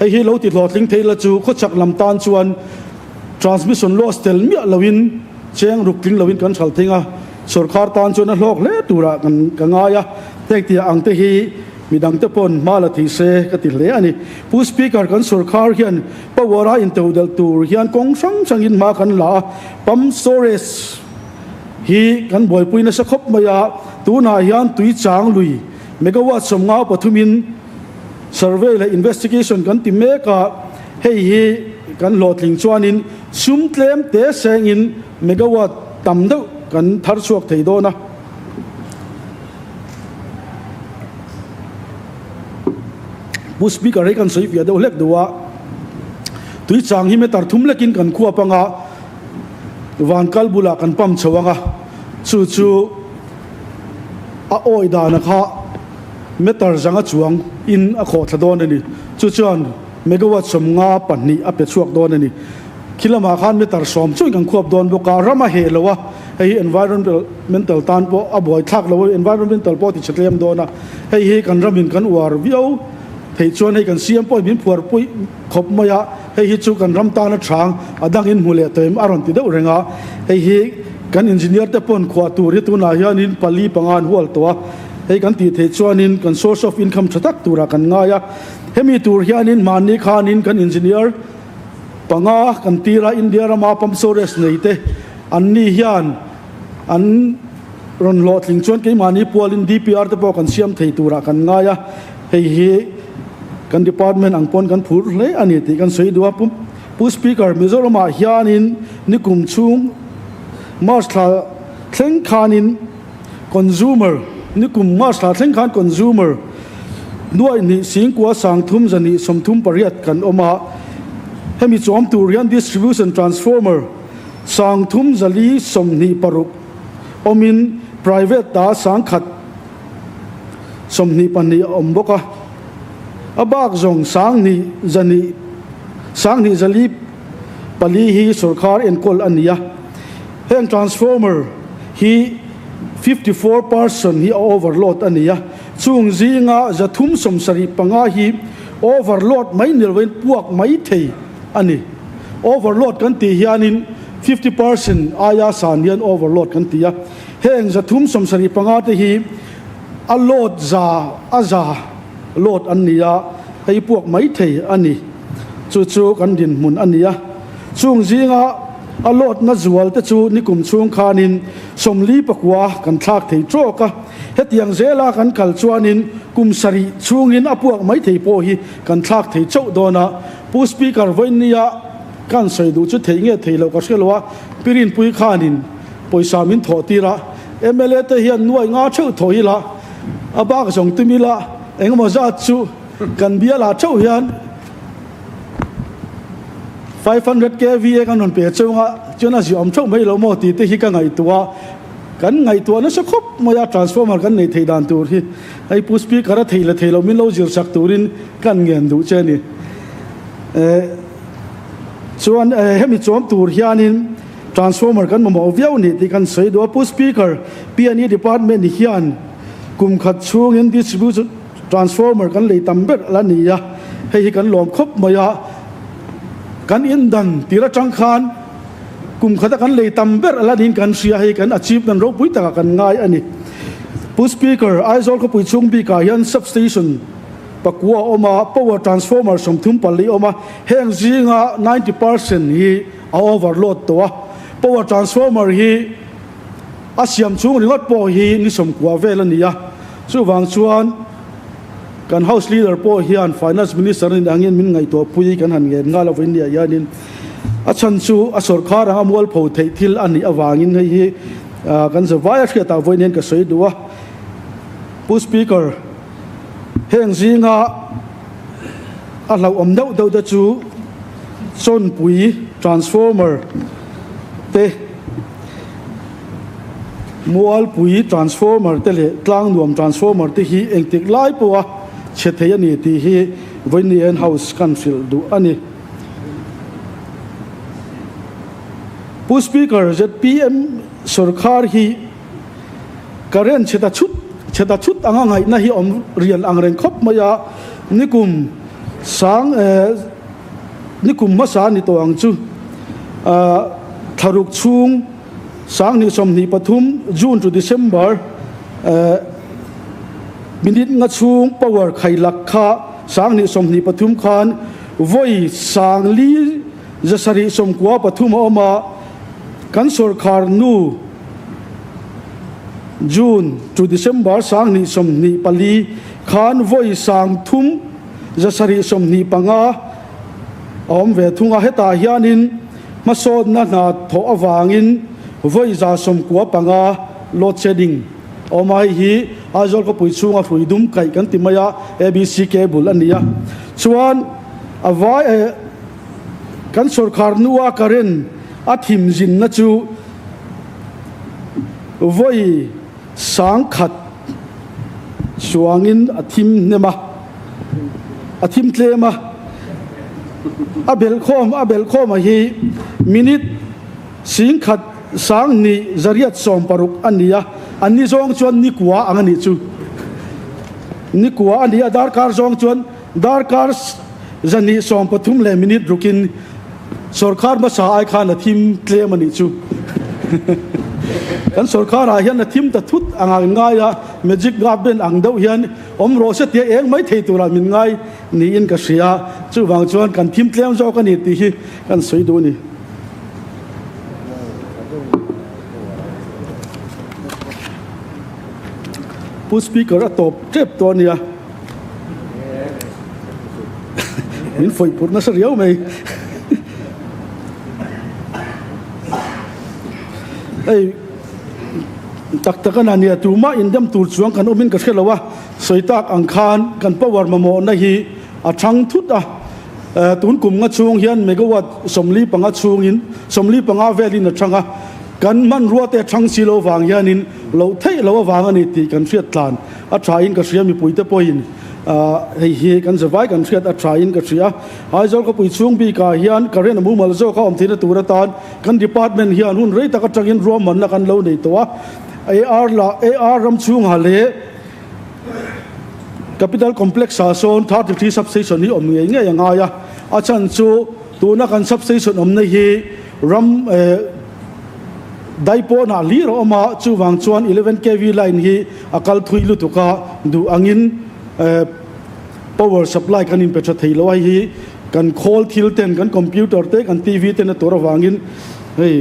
Speaker 2: Hei hi lo ti hlawhtling thei ila chu khawchhak lam tan chuan Transmission loss tel miah loin cheng ruk tling loin kan hralh thing a, sorkar tan chuan a hlawk hle turah kan ka ngai a, heng tih ang te hi midang te pawn hma la thei se ka ti hle a ni. Pu Speaker, kan sorkar hian power a intodelh tur hian kawng hrang hrangin hma kan la a, pump storage hi kan buaipui nasa khawp mai a, tunah hian tui chang lui megawatt 53 in survey leh investigation kan ti mek a, Hei hi kan hlawhtling chuanin sum tlem te sengin megawatt tam deuh kan thar chhuak thei dawn a. Pu Speaker hei kan sawi fiah deuh hlek duh a, tui chang hi meter thum lekin kan khuap anga van kal bulah kan pump chho anga, chu chu a awi dana kha meter zanga chuang in a khawh thla dawn a ni. Chu chuan Megawatt 52 a pe chhuak dawn a ni. Khi lamah khan meter 10 chuan kan khuap dawn bawk a, ram a heh lo a, hei hi environmental tan pawh a buai thlak lo a, environmental pawh a ti chhe tlem dawn a, hei hi kan ramin kan uar viau theih chuan hei kan siam pawhin min phuar pui khawp mai a, hei hi chu kan ram tana chang a dangin hmu leh tawh em a rawn ti deuh reng a, hei hi kan engineer te pawn khuah tur hi tunah hianin pali panga an hual tawh a, hei kan tih theih chuanin kan source of income tha tak turah kan ngai a. Hemi tur hianin mahni khanin kan engineer panga kan tir a, India rama pump storage nei te an ni hian an rawn hlawhtling chuan keimahni pualin DPR te pawh kan siam thei turah kan ngai a, hei hi kan department ang pawn kan phur hle a ni tih kan sawi duh a. Pu Speaker, Mizoramah hianin nikum chhung March thla thleng khanin consumer nikum March thla thleng khan consumer. Nuaih hnih singkua sangthum zahnih 38 kan awm a, hemi chawm tur hian distribution transformer 326 awmin private ta 122 a awm bawk a, a bak zawng sanghnih zahnih 2 4 hi sorkar enkawl a ni a, heng transformer hi 54 percent hi a overload a ni a. Chung zinga 375 hi overload mai ni lovin puak mai thei a ni. Overload kan tih hianin 50 percent aia san hian overload kan ti a. Heng 375 te hi a load za a za load an ni a, hei puak mai thei a ni. Chu chu kan dinhmun a ni a. Chung zinga a load na zual te chu nikum chhung khanin 49 kan thlak thei tawk a. Hetiang zela kan kal chuanin kum sarih chhungin a puak mai thei pawh hi kan thlak thei chauh dawn a. Pu Speaker vawinia kan sawi duh chu theih nge thei loh ka hre lo a, Pi Rinpui khanin pawisa min thawh tir a, mla te hian nuai nga theuh thawh ila, a bak zawng tum ila engemaw zat chu kan bialah theuh hian 500 kva kan rawn pe cheu nga chuan a ziah awm theuh mai lo maw tih te hi ka ngaihtuah a. Kan ngaihtuah nasa khawp mai a, transformer kan nei thei dan tur hi hei Pu Speaker a thei la thei lo min lo zir sak turin kan ngen duh che a ni. Chuan hemi chuam tur hianin transformer kan mamawh viau ni tih kan sawi duh a, Pu Speaker, PNE department hian kum khat chhungin distribution transformer kan lei tam ber la ni a, hei hi kan lawm khawp mai a, kan indan tir atang khan Kum khata kan lei tam ber a la niin kan hria, hei kan achievement ropui takah kan ngai a ni. Pu Speaker, Aizawl khawpui chhung bikah hian substation pakua a awm a, power transformer 34 a awm a, heng zinga 90 percent hi a overload tawh a, power transformer hi a siam chhung ringawt pawh hi ni 90 vel a ni a, chuvang chuan kan House Leader pawh hian Finance Minister a nih angin min ngaihtuahpui kan han ngen nghal avawin nia hianin A chhan chu a sawrkhar anga mualpho theih thil a nih avangin hei hi kan zavaia hriatah vawiin hian ka sawi duh a. Pu Speaker, heng zinga a hlauhawm deuh deuh te chu chawnpui, transformer, te, mualpui transformer te leh tlangnuam transformer te hi engtik lai pawha chhe thei a ni tih hi vawiin hian House kan hrilh duh a ni. Pu Speaker, zpm sorkar hi current chhe ta chhut chhe ta chhut anga ngaihna hi awm rian ang reng khawp mai a, nikum sang eh nikum hmasa ni tawh ang chu ah thlaruk chhung 2023 June to December eh minute nga chhung power khailak kha 2023 khan Vawi 4 793 a awm a, kan sawrkhar nu June to December 2024 khan vawi 3725 a awm ve thung a, hetah hianin hmasawnna hna thawh avangin vawi 95 load shedding a awm a, hei hi Aizawl khawpui chhunga hrui dum kaih kan ti mai a, ABC cable a ni a, chuan a vai eh kan sawrkhar hnua current a thim zinna chu vawi 1000 chuangin a thim hnem a, a thim tlem a, a belhkhawm a belhkhawm a hi minute 10,000 2,860 a ni a, an ni zawng chuan nikua ang a nih chu. Nikua a ni a, darkar zawng chuan darkar 213 leh minute rukin sawrkhar hmasa ai khan a thim tlem a nih chu. Kan sawrkharah hian a thim ta thut ang a ngai a, magic government ang deuh hian awm rawh se tia eng mai thei turah min ngai niin ka hria. Chuvang chuan kan thim tlem zawk a ni tih hi kan sawi duh a ni. Pu Speaker a tawp tep tawh a nia. Min fawih phurh nasa riau mai. Hei tak tak a na nia tumah indem tur chuang kan awmin ka hre lo a. Sawi tak ang khan kan power mamawhna hi a thang thut a, tun kum nga chhung hian megawatt 45 chhungin 45 velin a thang a, kan hmanrua te a thang si lo vang hianin loh theih loh avang a ni tih kan hriat tlan a thain ka hria mipuite pawhin hei hi kan zavai kan hriat a thain ka hria. Aizawl khawpui chhung bikah hian current a mumal zawk a awm theihna tur atan kan department hian hun rei tak atangin ruahmanna kan lo nei tawh a, AR lah AR ram chhungah leh Capital Complex ah sawn 33 substation hi awm ngei ngei a ngai a, a chhan chu tuna kan substation awmna hi ram daipawnah hlir a awm a, chuvang chuan 11 kv line hi a kal thui lutuk a, duh angin power supply kan inpe tha thei lo a, hei hi kan khawl thil ten kan computer te kan TV ten a tur avangin hei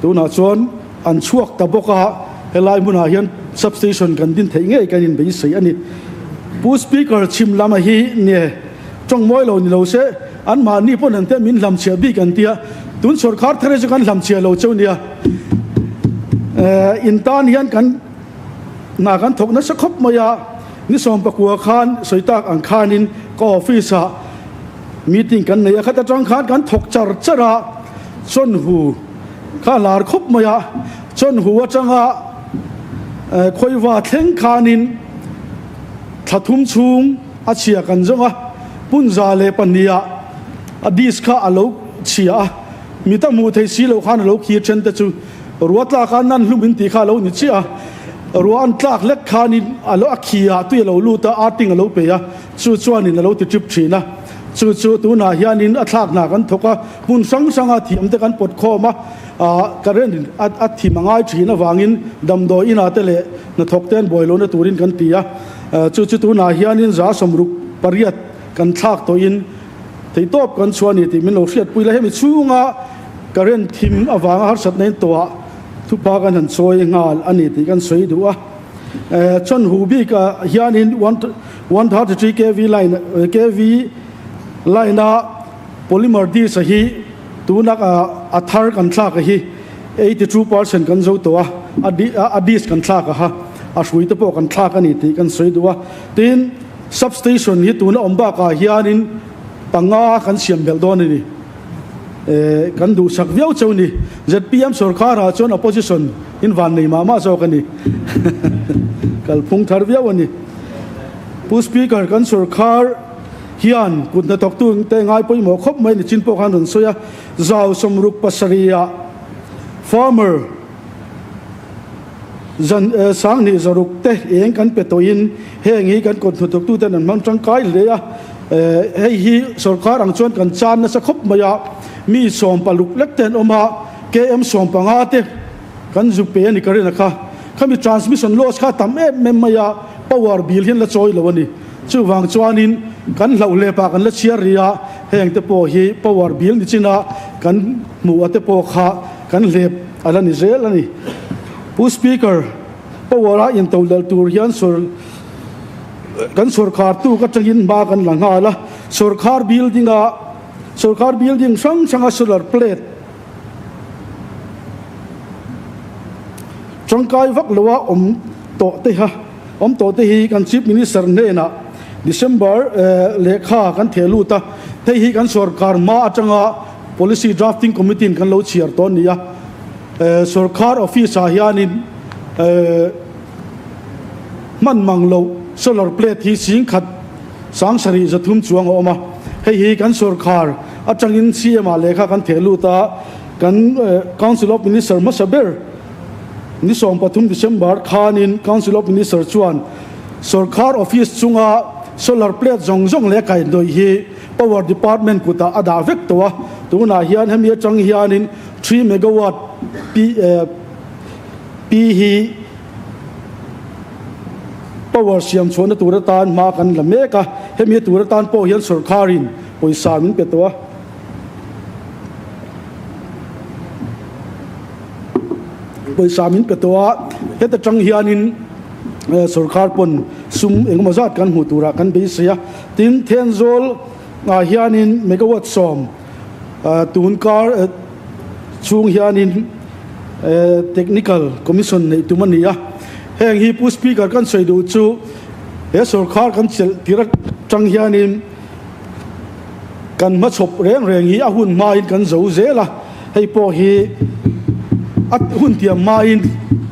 Speaker 2: tunah chuan An chhuak ta bawk a, helai hmunah hian substation kan din theih ngei kan inbeisei a ni. Pu Speaker chhim lama hi nie tawng mawi lo ni lo se, anmahni pawn an tia min hlamchhiah bik an tia, tun sawrkhar thar hi chu kan hlamchhiah lo cheu nia. In tan hian kan hna kan thawk nasa khawp mai a, ni 19 khan sawi tak ang khanin ka office ah meeting kan nei a, khat atang khan kan thawk char char a, chawnhu Kha lar khawp mai a, chawnhu atanga khawiva thleng khanin thla thum chhung a chhia kan zawng a, hmun 102 ah a disc kha a lo chhia a, mit a hmuh thei si loh khan a lo khir then te chu rua tlak a nan hlum in tih kha a lo ni chiah a, rua an tlak hlek khanin a lo a khi ah tui a lo lut a, arting a lo pe a, chu chuanin a lo ti trip thin a. Chu chu tunah hianin a thlak hna kan thawk a, hmun hrang hranga thiamte kan pawt khawm a, current in a thim a ngai thin avangin damdawi inah te leh hnathawk te an buai lohna turin kan ti a. Chu chu tunah hianin 68 kan thlak tawhin theihtawp kan chhuah a ni tih min lo hriatpui la. Hemi chhunga current thim avanga harsatna in tawhah thupa kan han chawi nghal a ni tih kan sawi duh a. Chawnhu bikah hianin 133 kv line kv line a polymer disc a hi tuna a thar kan thlak a hi 82% kan zo tawh a, a disc kan thlak a ha, a hrui te pawh kan thlak a ni tih kan sawi duh a. Tin, substation hi tuna awm bakah hianin panga kan siam belh dawn a ni. Kan duhsak viau cheu ni. Zpm sorkarah chuan opposition in van nei mah mah zawk a ni. Kalphung thar viau a ni. Pu Speaker, kan sorkar hian kut hnathawktu te ngai pawimawh khawp mai nichin pawh khan rawn sawi a. Zau 67 ah farmer zan 1600 te eng kan pe tawhin heng hi kan kut hnathawktu ten an hmang tangkai hle a. Hei hi sorkar ang chuan kan chan nasa khawp mai a, mi 60 lek te an awm a, KM 15 te kan zu pe a ni ka rin a kha. Khami transmission loss kha tam em em mai a, power bill hian la chawi lo a ni. Chuvang chuanin kan hlauh hlepah kan la chhiar rih a, heng te pawh hi power bill ni chin a kan hmuh a te pawh kha kan hlep a la ni zel a ni. Pu Speaker, power a intodelh tur hian sawr. Kan sorkar tuk atangin hma kan la nghal a, sorkar building a sorkar building hrang hranga solar plate tangkai vak loa awm tawh te ha awm tawh te hi kan Chief Minister hnenah December lehkha kan theh lut a, hei hi kan sorkar hma atanga Policy Drafting Committee in kan lo chhiar tawh a ni a, sorkar office ah hianin Hman mang loh solar plate hi 10,000 730 chuang a awm a, hei hi kan sorkar atangin CM ah lehkha kan theh lut a, kan Council of Minister hmasa ber ni 13 December khanin Council of Minister chuan sorkar office chunga solar plate zawng zawng leh kaihhnawih hi Power Department kutah a dah vek tawh a, tunah hian hemi atang hianin three megawatt Pi hi power siam chhuahna tur atan hma kan la mek a, hemi tur atan pawh hian sorkarin pawisa min pe tawh a. Pawisa min pe tawh a, heta tang hianin sorkar pawn sum engemaw zat kan hmuh turah kan beisei a. Tin, Thenzawl ah hianin megawatt 10 tun kar chhung hianin Technical Commission neih tum a ni a. Heng hi Pu Speaker kan sawi duh chu He sorkar kan chelh tir atang hianin kan hmachhawp reng reng hi a hun hmain kan zo zel a, hei pawh hi a hun tiam hmain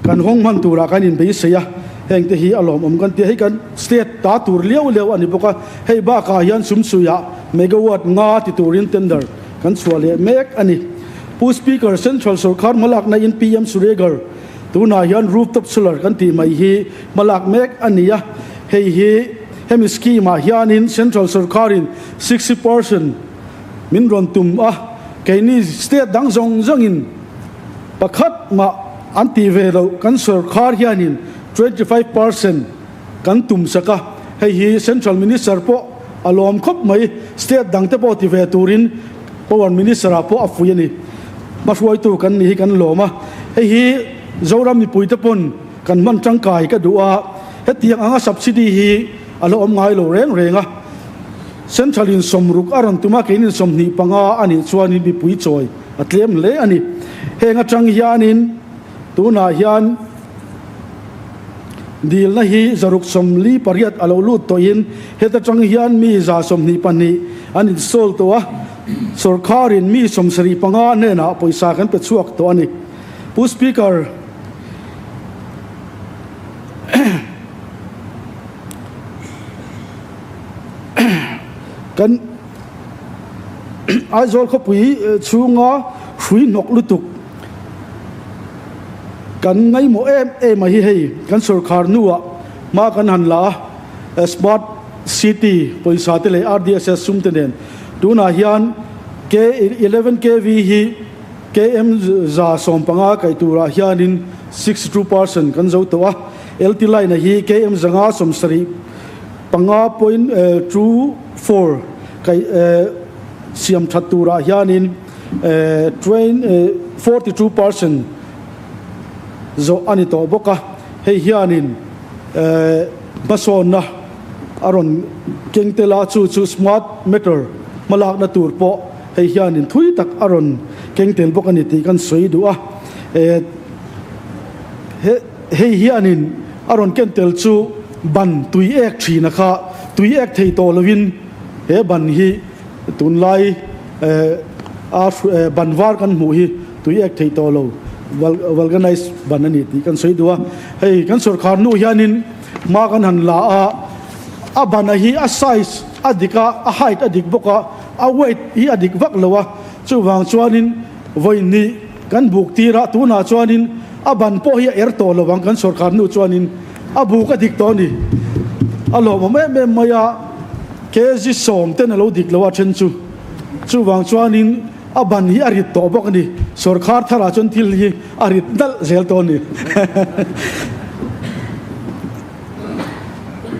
Speaker 2: kan hawng hman turah kan inbeisei a, hengte hi a lawmawm kan ti a, hei kan state ta tur liau liau a ni bawk a, hei bakah hian sumsuiah megawatt nga ti turin tender kan chhuah leh mek a ni. Pu Speaker, Central sorkar hmalakna in PM Suregar tunah hian rooftop solar kan tih mai hi hmalak mek a ni a, hei hi hemi scheme ah hianin Central sorkarin 60 percent min rawn tum a, keini state dang zawng zawngin pakhat mah an tih ve loh kan sorkar hianin 25 percent kan tum sak a, hei hi Central Minister pawh a lawm khawp mai, state dang te pawh ti ve turin Power Minister ah pawh a fui a ni. Hmahruaitu kan nih hi kan lawm a, hei hi Zoram mipui te pawn kan hman tangkai ka duh a, hetiang anga subsidy hi a la awm ngai lo reng reng a, Central in 60 a rawn tum a, keinin 25 a nih chuanin mipui chawi a tlem hle a ni. Heng atang hianin tunah hian Dilna hi 648 a lo lut tawhin heta tang hian mi 122 an install tawh a, sawrkharin mi 75 hnenah pawisa kan pe chhuak tawh a ni. Pu Speaker, kan Aizawl khawpui chhunga hrui hnawk lutuk, Kan ngaihmawh em em a hi hei kan sorkar hnuah hma kan han la a, Smart City pawisa te leh RDSS sum te nen tunah hian K 11 KV hi KM 115 kaih turah hianin 62 percent kan zo tawh a, LT line a hi KM 575.24 kaih siam that turah hianin Train 42 percent zawh a ni tawh bawk a, hei hianin hmasawnna a rawn keng tel a, chu chu smart meter hmalakna tur pawh hei hianin thui tak a rawn keng tel bawk a ni tih kan sawi duh a. Hei hianin a rawn ken tel chu ban tui ek thina kha tui ek thei tawh lovin he ban hi tunlai A ban var kan hmuh hi tui ek theih tawh lo, vulcanized ban a ni tih kan sawi duh a. Hei kan sawrkhar hnu hianin hma kan han la a, a ban a hi a size a dik a, a height a dik bawk a, a weight hi a dik vak lo a, chuvang chuanin vawi hnih kan buk tir a, tunah chuanin a ban pawh hi a er tawh lo ang kan sawrkhar hnu chuanin a buk a dik tawh a ni. A lawmawm em em mai a, kg 10 ten a lo dik lo a then chu. Chuvang chuanin a ban hi a rit tawh bawk a ni. Sawrkhar tharah chuan thil hi a rit nalh zel tawh a ni.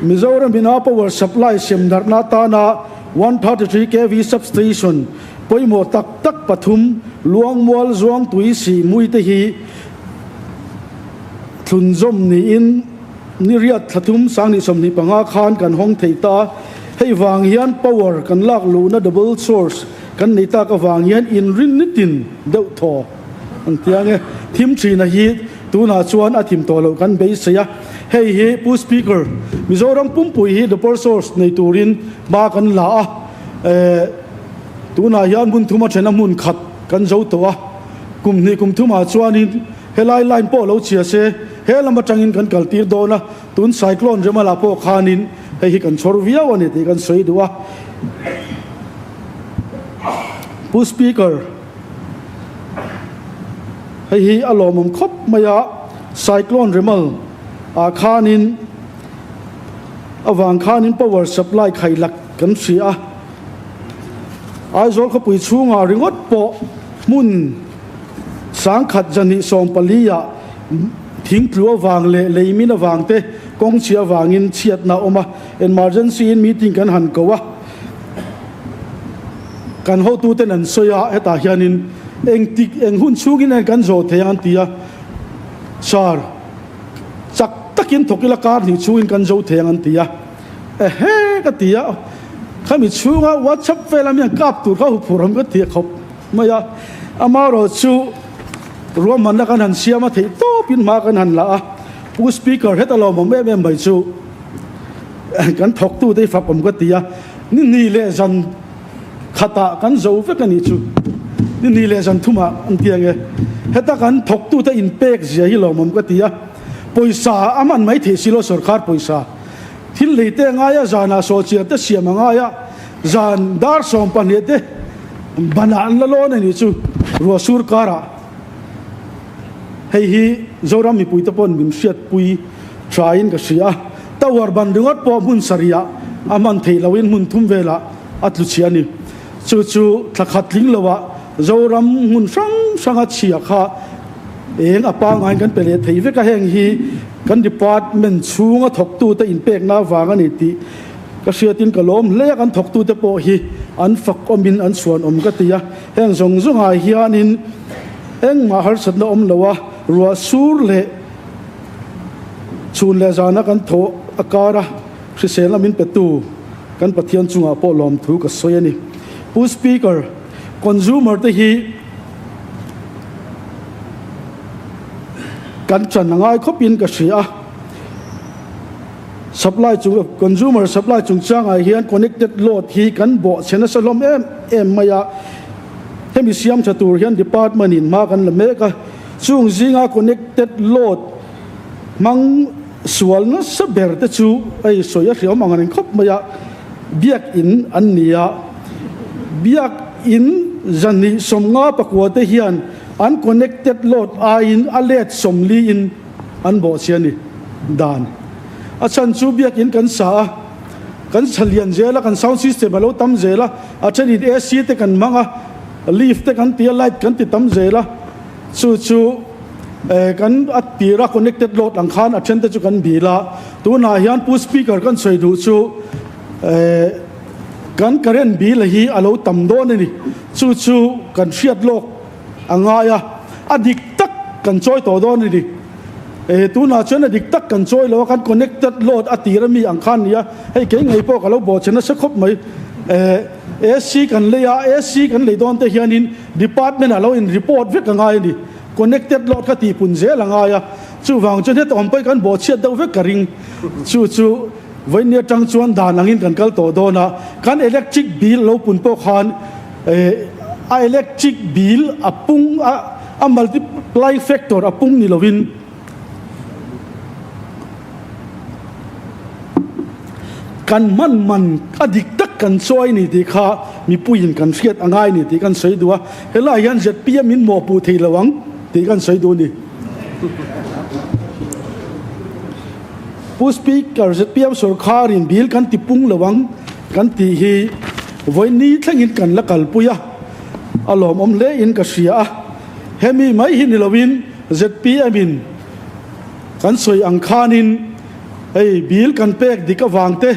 Speaker 2: Mizoram ina power supply sem darhna atana 133 kv substation pawimawh tak tak pathum Luangmual, Zuangtui, Sihmui te hi thlunzawm niin Ni riat thla thum 2025 khan kan hawng thei ta. Hei vang hian power kan lak luhna double source kan nei tak avang hian inrin nitin deuh thaw an ti ang e. Thim thina hi tunah chuan a thim tawh loh kan beisei a. Hei hi Pu Speaker, Mizoram pumpui hi double source nei turin hma kan la a. Tunah hian hmun thuma thena hmun khat kan zo tawh a. Kum hnih kum thumah chuanin Helai line pawh lo chhia se, he lam atangin kan kal tir dawn a, tun cyclone Remala pawh khanin hei hi kan chhawr viau a ni tih kan sawi duh a. Pu Speaker, hei hi a lawmawm khawp mai a, cyclone Remal ah khanin avang khanin power supply khailak kan hria a, Aizawl khawpui chhungah ringawt pawh hmun 1214 ah thingtlu avang leh leimin avang te kawng chhia avangin chhiatna a awm a, emergency in meeting kan han ko a, kan hotuten an sawi a, hetah hianin engtik eng hun chhungin en kan zawh thei ang an ti a, Sir, chak takin thawk ila kar hnih chhungin kan zo thei ang an ti a, ehe ka ti a, khami chhunga WhatsApp vela mi an kap tur kha huphurh awm ka ti a khawp. Mai a, amaherawh chu ruahmanna kan han siam a theih tawpin hma kan han la a, Pu Speaker heta lawmawm em em mai chu. Kan thawktute hi fak awm ka ti a, ni hnih leh zan khatah kan zo vek a nih chu. Ni hnih leh zan thumah an ti ang e. Heta kan thawktute inpek zia hi lawmawm ka ti a, pawisa a hman mai theih si lo sorkar pawisa. Thil lei te a ngai a, zanah sawhchiar te siam a ngai a, zan dar 12 te banah an la lawn a nih chu ruah sur karah. Hei hi Zoram mipuite pawhin min hriatpui thain ka hria a, tower ban ringawt pawh hmun sarihah a hman theih lohin hmun thum velah a tlu chhia a ni. Chu chu thla khat tling loah Zoram hmun hrang hranga chhia kha eng a pangaiin kan pe leh thei vek a, heng hi kan department chhunga thawktute inpekna avang a ni tih ka hriatin ka lawm hle a, kan thawktute pawh hi an fakawmin an chhuanawm ka ti a, heng zawng zawngah hianin Engmah harsatna awm lo a, ruah sur leh chhun leh zana kan thaw a kar a, hriselna min petu kan Pathian chungah pawh lawmthu ka sawi a ni. Pu Speaker, Consumer te hi kan chan a ngai khawpin ka hria a, supply chung consumer supply chungchangah hian connected load hi kan bawhchhe nasa hlawm em em mai a, Hemi siam tha tur hian department in hma kan la mek a, chung zinga connected load hmang sual nasa ber te chu hei sawi a hriawm ang reng khawp mai a, biak in an ni a, biak in zahnih 50 pakua te hian an connected load aiin a let 40 in an bawhchhia a ni dan. A chhan chu biak in kan sa a. Kan chha lian zel a, kan sound system a lo tam zel a, a thenin AC te kan hmang a, lift te kan ti a, light kan ti tam zel a, chu chu kan a tir a connected load ang khan a then te chu kan bil a, tunah hian Pu Speaker kan sawi duh chu kan current bill hi a lo tam dawn a ni, chu chu kan hriat lawk a ngai a, a dik tak kan chawi tawh dawn a ni. E, tunah chuan a dik tak kan chawi lo a, kan connected load a tir a mi ang khan nia, hei kei ngei pawh ka lo bawh che nasa khawp mai. E, AC kan lei a, AC kan lei dawn te hianin department ah lo in report vek a ngai a ni, connected load kha tihpun zel a ngai a, chuvang chuan heta awm pawhin kan bawh chhiat deuh vek ka ring. Chu chu vawiin ni atang chuan dan angin kan kal tawh dawn a, kan electric bill lo pun pawh khan e, a electric bill a pung a, A multiply factor a pung ni lovin kan hman man a dik tak kan chawi ni tih kha mipuiin kan hriat a ngai ni tih kan sawi duh a, helaiah hian zpm in mawhpuh thei lo ang tih kan sawi duh a ni. Pu Speaker, zpm sawrkharin bill kan ti pung lo ang kan tih hi vawiin thlengin kan la kalpui a. A lawmawm hle in ka hria a, hemi mai hi ni loin zpm in kan sawi ang khanin hei bill kan pek dik avang te,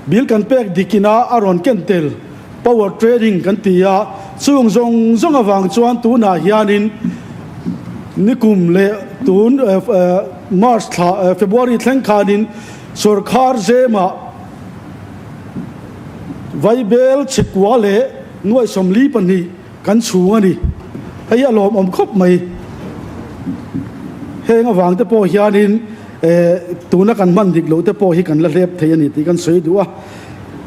Speaker 2: bill kan pek dik ina a rawn ken tel power trading kan ti a, chung zawng zawng avang chuan tunah hianin nikum leh tun March thla February thleng khanin sorkar zemah Vaibel chhekua leh nuaih 42 kan chhung a ni. Hei a lawmawm khawp mai. Heng avang te pawh hianin tuna kan hman dik loh te pawh hi kan la hlep thei a ni tih kan sawi duh a.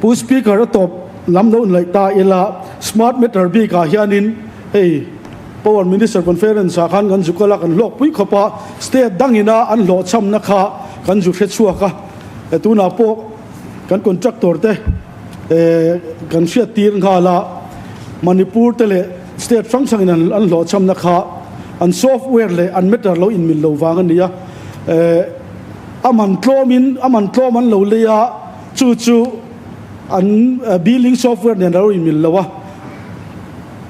Speaker 2: Pu Speaker a tawp lam lo inlaih ta ila smart meter bikah hianin hei Power Minister Conference ah khan kan zu kal a, kan hlawkpui khawp a, state dangina an hlawhchhamna kha kan zu hre chhuak a. Tunah pawh kan contractor te kan hriat tir nghal a, Manipur te leh state hrang hrangin an hlawhchhamna kha an software leh an meter lo inmil lo vang a ni a, a man tlawmin a man tlawm an lo lei a, chu chu an billing software nen a lo inmil lo a,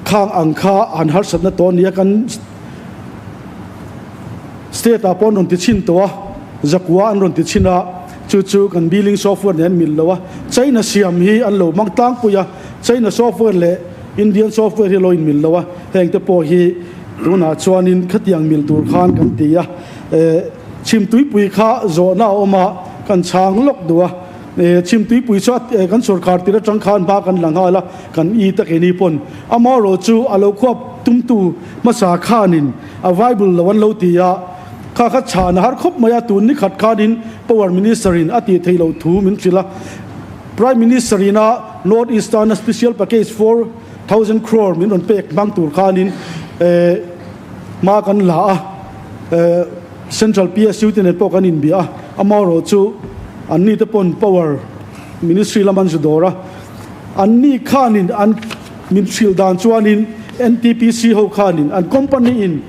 Speaker 2: khang ang kha an harsatna tawh a ni a, kan state ah pawh an rawn ti chhin tawh a, zakua an rawn ti chhin a, Chu chu kan billing software nen an mil lo a, China siam hi an lo hmang tlangpui a, China software leh Indian software hi a lo inmil lo a, heng te pawh hi tunah chuanin khatiang mil tur khan kan ti a, chhimtuipui kha zawhna a awm a, kan chhang lawk duh a, chhimtuipui chu kan sorkar tir atang khan hma kan la nghal a, kan i ta keini pawn amaherawhchu a lo khuap tumtu hmasa khanin a viable lo an lo ti a. Kha kha chhan a har khawp mai a, tun ni khat khanin Power Minister in a tih theih loh thu min hrilh a. Prime Minister in a North East tana special package 4000 crore min rawn pek hmang tur khanin hma kan la a, Central PSU te nen pawh kan inbia a, amaherawhchu anni te pawn Power Ministry lam an zu dawr a, anni khanin an min hrilh dan chuanin NTPC ho khanin an company in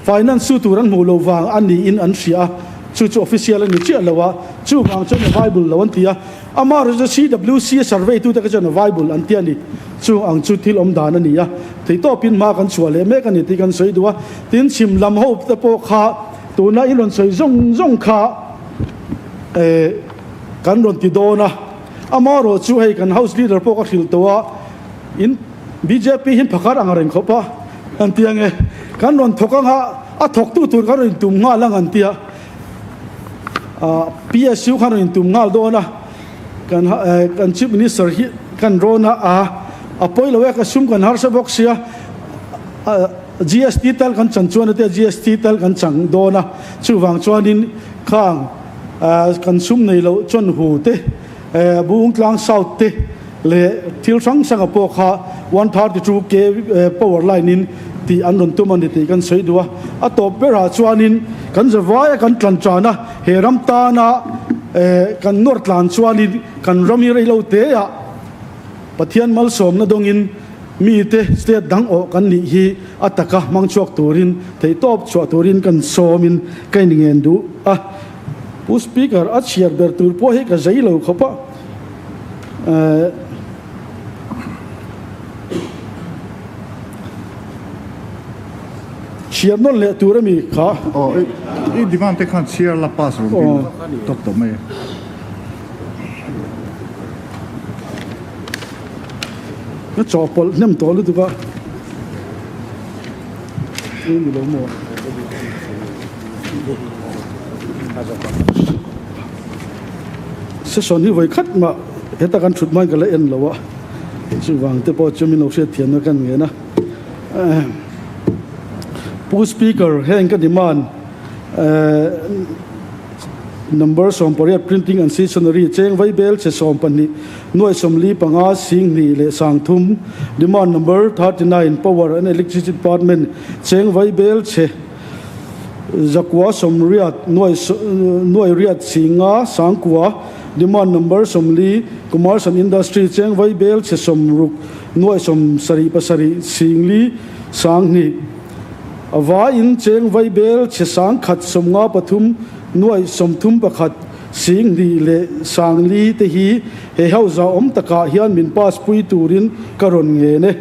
Speaker 2: Finance chu tur an hmuh loh vang a niin an hria a, chu chu official a ni chiah lo a, chuvang chuan a viable lo an ti a, amaherawhchu chu CWC a survey tute kha chuan a viable an ti a ni, chung ang chu thil awm dan a ni a, theihtawpin hma kan chhuah leh mek a ni tih kan sawi duh a, tin chhim lam ho te pawh kha tuna in rawn sawi zawng zawng kha eh kan rawn ti dawn a, amaherawhchu hei kan house leader pawh ka hrilh tawh a, in bjp hi phakar ang reng khawp a. An ti ange, kan rawn thawk anga a thawktu tur kan rawn intum nghal ang an ti a. PSU khan rawn intum nghal dawn a, kan kan Chief Minister hi kan rawn a, a a pawi lo e, ka sum kan harsa bawk sia, GST tal kan chan chuan a tia, GST tal kan chang dawn a, chuvang chuanin khang kan sum nei loh chuan hu te, Bungtlang South te leh thil hrang hranga pawh kha 132 K power line in tih an rawn tum a ni tih kan sawi duh a. A tawp berah chuanin kan zavaia kan tlan tan a, he ram tana kan nawr tlan chuanin kan ram hi reilo teah Pathian malsawmna dawngin mite state dang awh kan nih hi a taka hmang chhuak turin theihtawp chhuah turin kan sawmin ka inngen duh a. Pu Speaker, a chhiar ber tur pawh hi ka zei lo khawp a. Chhiar nawn leh tur a mi kha.
Speaker 1: Aw, i demand te khan chhiar la pass rawn dil tawp tawp mai.
Speaker 2: Ka chawhpawlh hnem tawh lutuk a. Ni lo maw? Session hi vawi khat mah heta kan thut hmain ka la en lo a, chuvang te pawh chu min lo hriat thiamna kan ngen a. Pu Speaker, heng ka demand number 18 printing and stationery cheng vaibel che 12 nuai 45 sing hnih leh sang thum, demand number 39 power and electricity department cheng vaibel che Zakua 80 nuai nuai riat singa sangkua demand number 40 commerce and industry cheng vaibel che 60 nuai 77 singli sanghnih a in cheng vaibel che sangkhat 53 nuai 31 sing hnih leh sangli te hi he hauza awm takah hian min pass pui turin ka rawn ngen e.